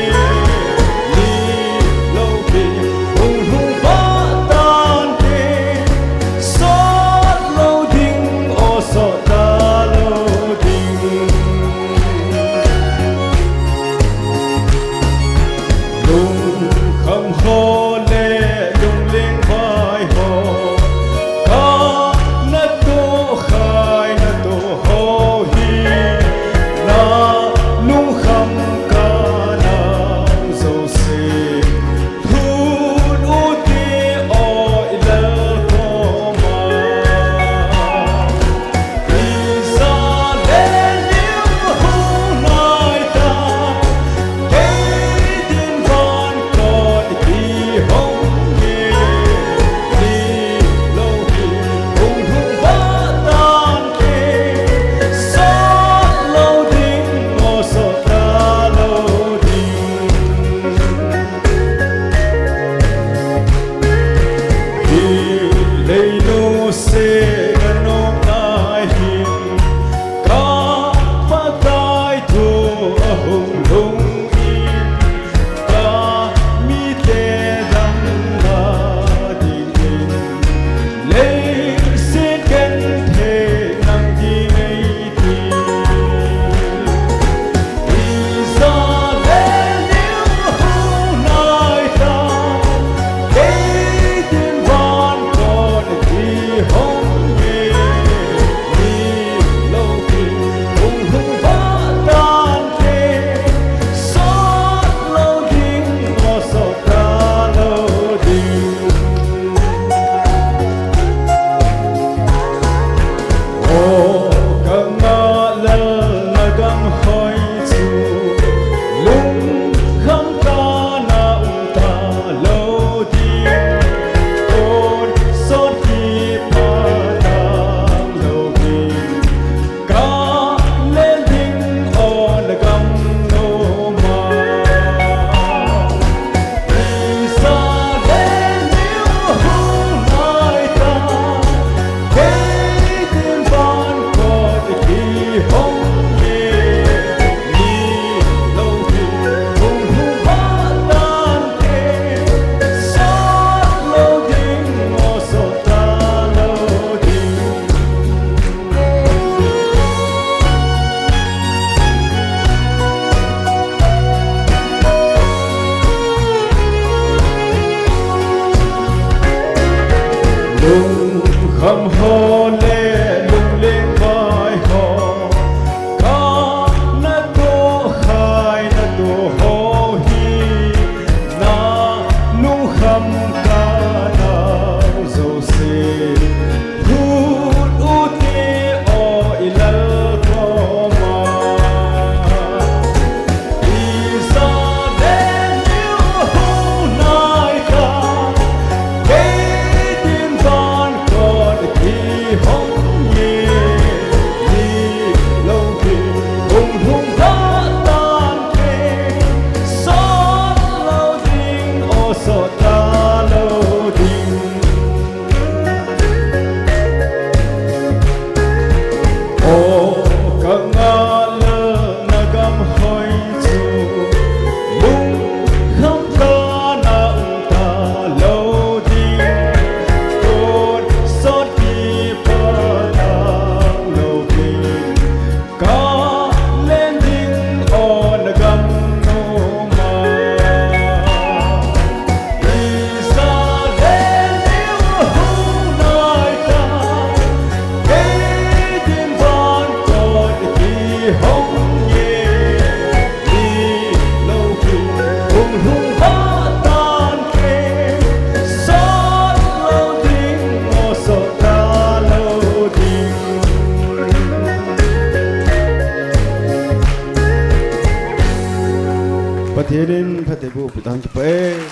Pathen in phattheiboh peh tahen, kipah e.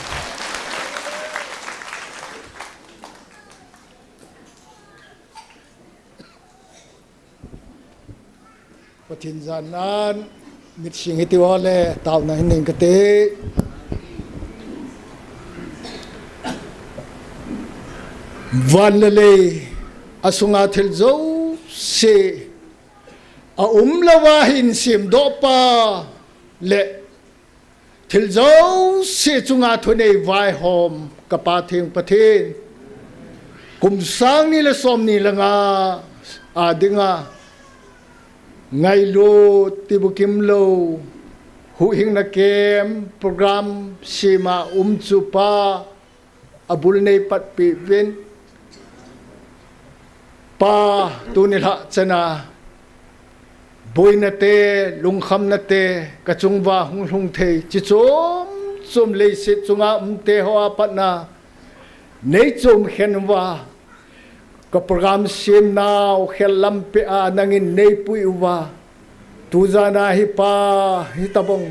Pathen jana mit sing hiti uleh taona hin nei kate. Van le lei, asunga thil jouse, aum louva hin semdoh pa le thil jouse chunga thunei vaihom ka Pa theng Pathen. Kum sang ni le som ni le nga a dinga ngailut tibukim lou, huhhingna kem program sema um chu Pa, abul nei patpi uvin. Pa, tuni lhah chana boina te, lungkhamna te, ka chunguva hung lhung thei, chi chom chom leiset chunga umte hoa patna nei chom khen uva, ka program semnau khel lampi a nangin nei pui uva, tu jana hi Pa, hitabang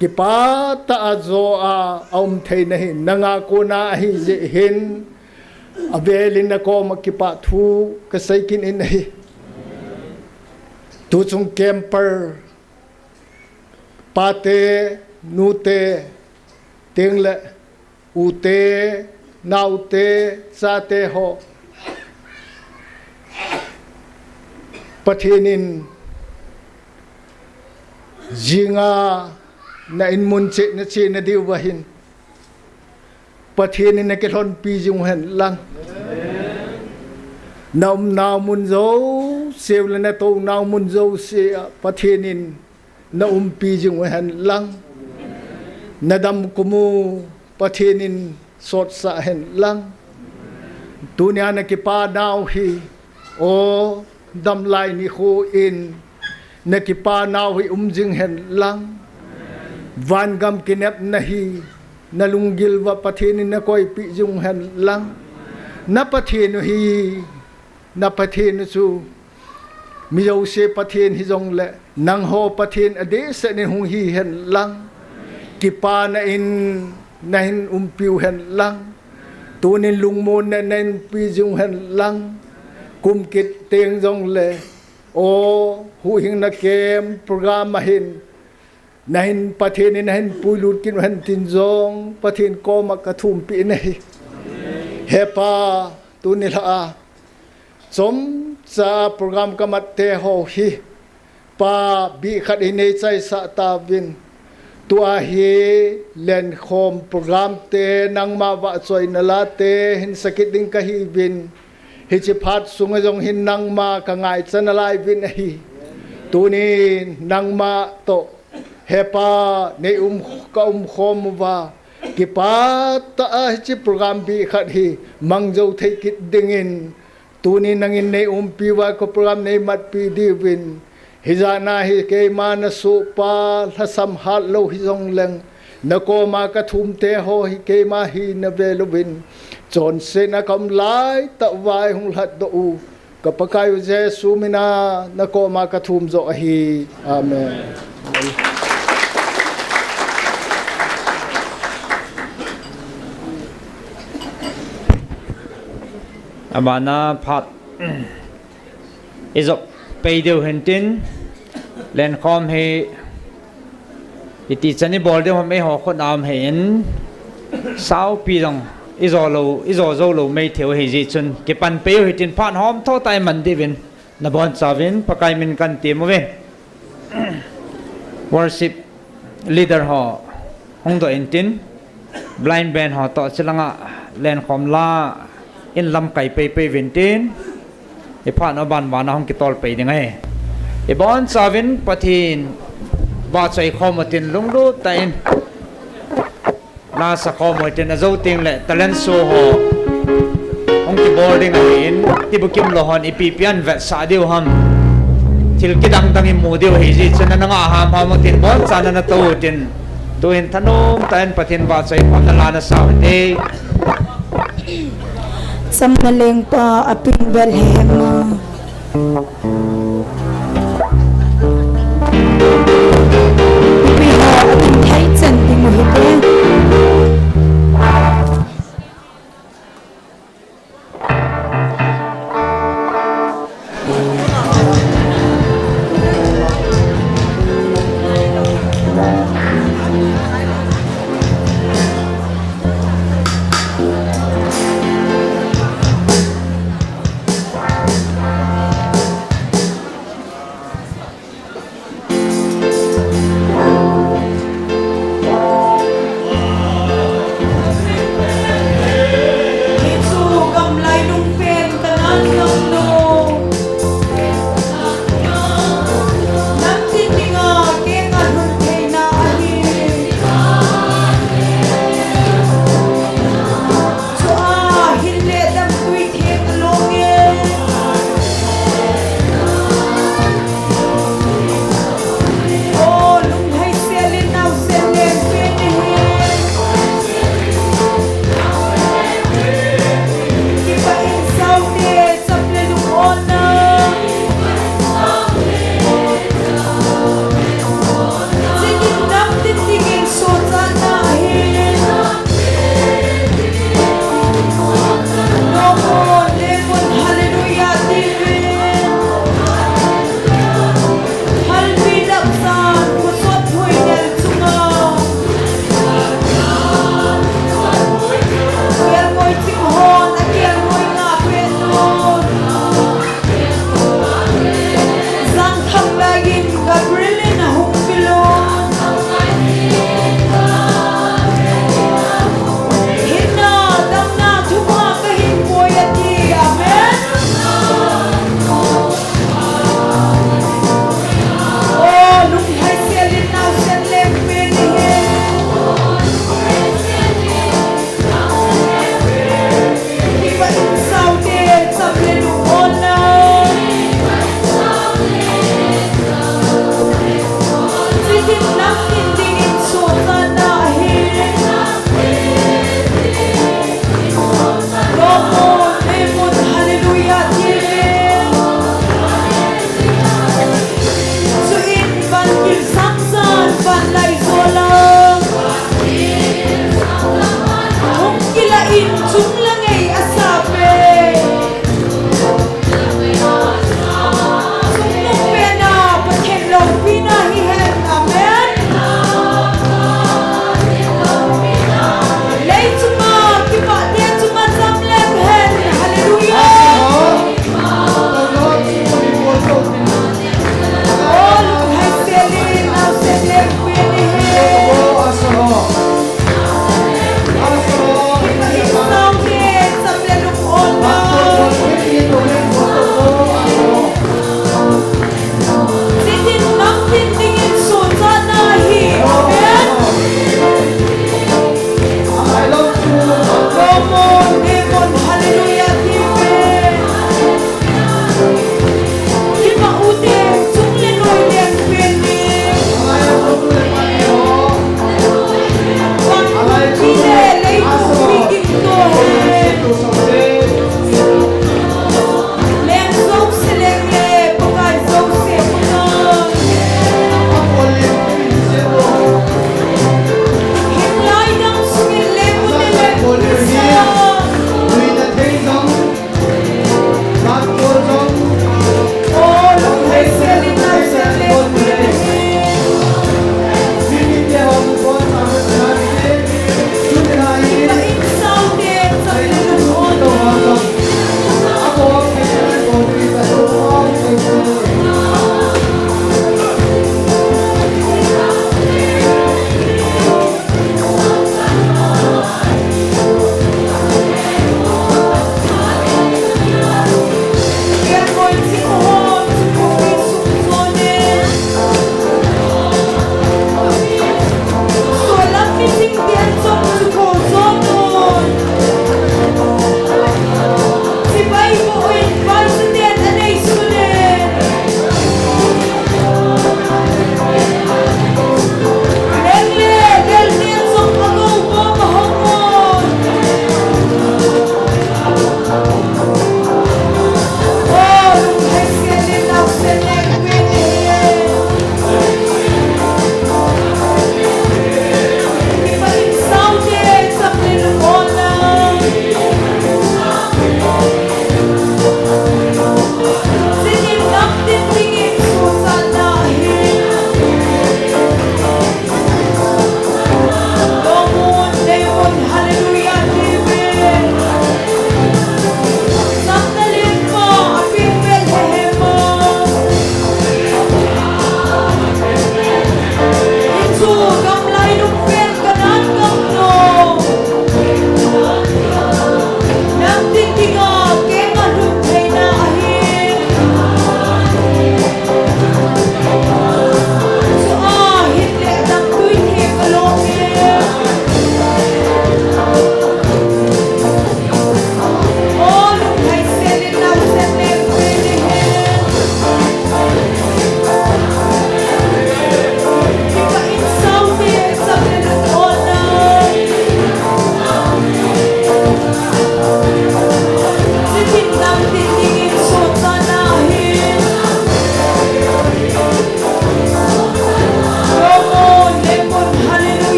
kipah tah a jo a, aum theina hi nanga kona ahi jeh hin, avelin na koma kipah thu ka sei kit in ahi. Tuchung camper, pate, nute, tengle ute, naote, chate ho, Pathen in jinga na inmun cheh na chena diuva hin Pathen in na kilhonpi jing uhen lang, na umnau mun jouse u le na tounau mun jouse a Pathen in na umpi jing uhen lang, na damkum u Pathen in sotsah hen lang. Tunia na kipanau hi, o, damlai nikho in na kipanau hi um jing hen lang. Vangam kinepna hi na lunggil uva Pathen in na koipeh jing hen lang. Na Pathen u hi, na Pathen u chu mi jouse Pathen hijongle nangho Pathen adehset in hung hi hen lang. Kipana in na hin umpiu hen lang. Tunin lungmonna in na umpi jing uhen lang. Kum kit teng jongle, o, huhhingna kem program a hin na hin Pathen in na hin puilut kit uhen tin jong Pathen koma ka thumpeh in ahi. He Pa, tuni lhah a chomcha program ka matte ho hi, Pa, bih khat hi nei chaisah tauvin. Tua hi lenkhom program te, nangma vahchoina late hin sakit ding kahiuvin, hiche phat sunga jong hin nangma ka ngaicha nalaiyuvin ahi. Tunin nangma toh, He Pa, nei um, ka umkhom uva, kipah tah a hiche program bih khat hi mang jou thei kit dingin, tuni nangin nei umpi uva ka program nei matpi diuvin, hijat a hi keima na sohpa lhasam hatlou hijongleng, na koma ka thumte ho hi keima hina velouvin, chonsetna ka um laitah uva eihung lhatdoh u, ka Pakaiu Jesu mina na koma ka thum joh ahi. Amen. Abana phat ijop pei diu hintin, lenkhom hi iti chan ibol diu ham eiho khut a um ahin, saopi jong ijo lou, ijo jou lou maithei u ahi jeh chun kipan pei u hitin phat homtho tah a iman diuvin nabonchauvin Pakai min kahin temuve. Worship leader ho hungdoh intin, blind band ho toh chulanga lenkhom la in lamkai peipei uvintin, iphat u abana hung kitol pei ding ahi. Ibonchauvin Pathen vahchoi khom utin lunglut tah in la sakhom utin, ajou tengle talent show ho hung kibol ding ahin, tibukim lou hon ipi ipi ahin vetsah diu ham, thil kidang dang imu diu ahi jeh chun nana ngah hamham utin, bonchan nana tou utin, tuhin thanom tah in Pathen vahchoi khomna la nasa uhite. Chamna lengpa apin Bethlehem a, ipi ho apin thei chan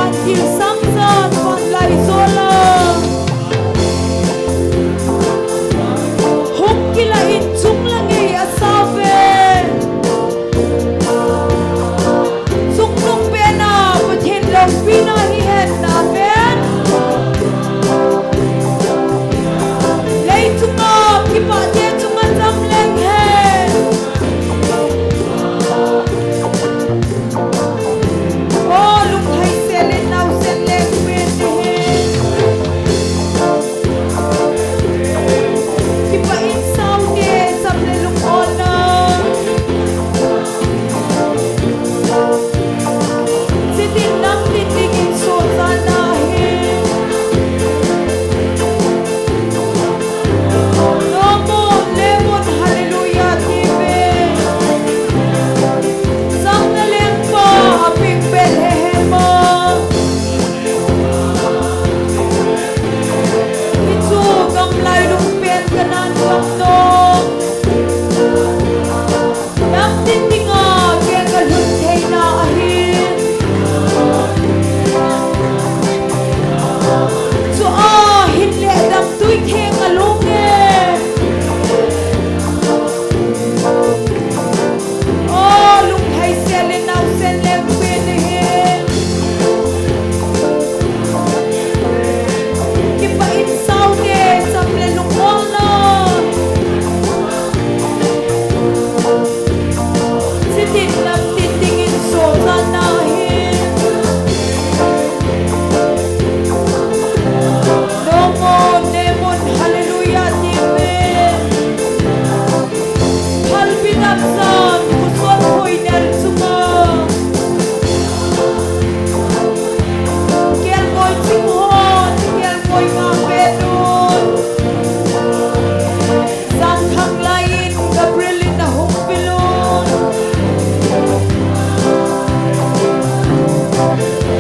Thilsang jan vanlai jola hung kilah in chunglang ei asao ve. Chungnung pena Pathen loupina hihen. Amen. Leichunga kipah te chunga cham leng hen. O, lunglhai sel in naosen leng pen te hen. Kipah in sao te cham le lung-ol na. Chitin nang tin dingin sochatna ahi. Nomon, lemon, hallelujah, ti ve. Jamna lengpa apeng Bethlehem a. Hichu gamlai lungpen Canaan gam nom. Nang tin dinga kei kalhun theina ahi. Chua hin le damtui theng alung e. O, lunglhai sel in naosen leng pen te hen. Kipah in sao te cham le lung-ol na. Chitin nang tin dingin sochatna ahi. Nomon, nemon, hallelujah, ti ve. Phalbi damjan, khosot khoinel chunga. Kelngoi ching hon, kelngoi nga pen un. Janthang lai in Gabriel in ahung pil un.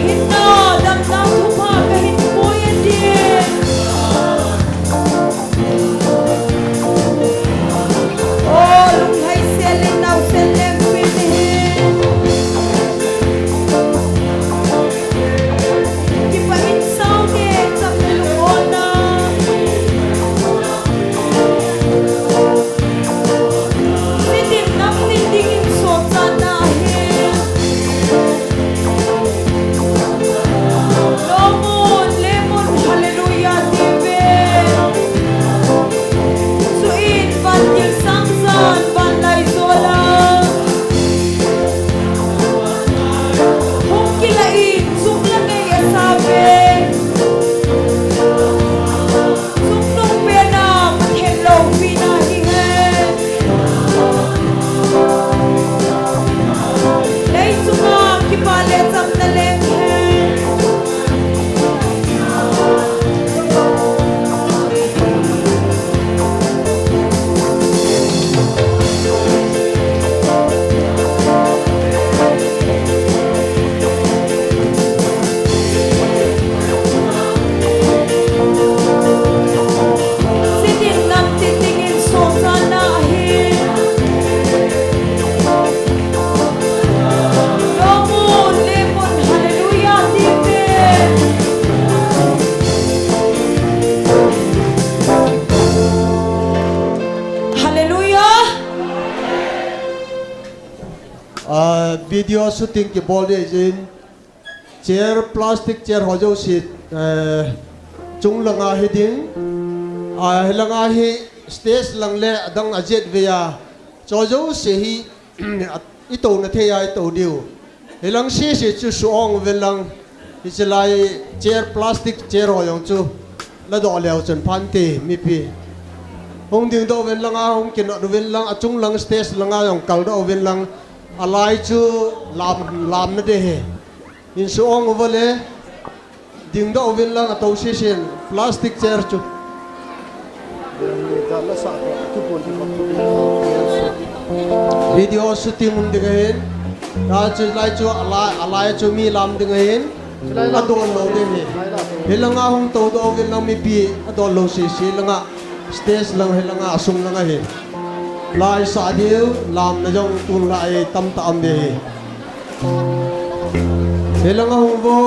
Hinna damna thupha kahin pui e ti. O, lunglhai sel in naosen leng pen te hen. Kipah in sao te cham le lung-ol na. Chitin nang tin dingin sochatna ahi. Nomon, lemon, hallelujah, ti ve. Chuin van thilsang jan vanlai jola hung kilah in chunglang ei asao ve. Chungnung pena Pathen loupina hihen. Leichunga kipah le chamna leng hen. Chitin nang tin dingin sochatna ahi. Nomon, lemon, hallelujah, ti ve. Hallelujah. Ah, video shooting kibol ding ahin. Chair, plastic chair ho jouse, eh, chunglanga hi ding. Ah, hilanga hi stage lang le adang ajet vei a. Chu jouse hi itouna thei a itou diu. Hilang sese chu su-ong uvin lang. Hiche lai chair, plastic chair ho jong chu ladoh leu chun phante mipi. Hung dingdoh uvin langa, hung kinot uvin lang, achunglang stage langa jong kaldoh uvin lang. Alai chu lam, lamna ding ahi. Hin su-ong uva le, dingdoh uvin lang atou sesen plastic chair chu. Video shooting um ding ahin. Tua chu lai chu alai, alai chu mi lam ding ahin. Adon lou ding ahi. Hilanga hung toudoh uvin lang mipi adon lou sese langa. Stage lang hilanga asung lang ahi. Lai sah diu, lamna jong tun lai tamtah um ding ahi. Hilanga hung vo,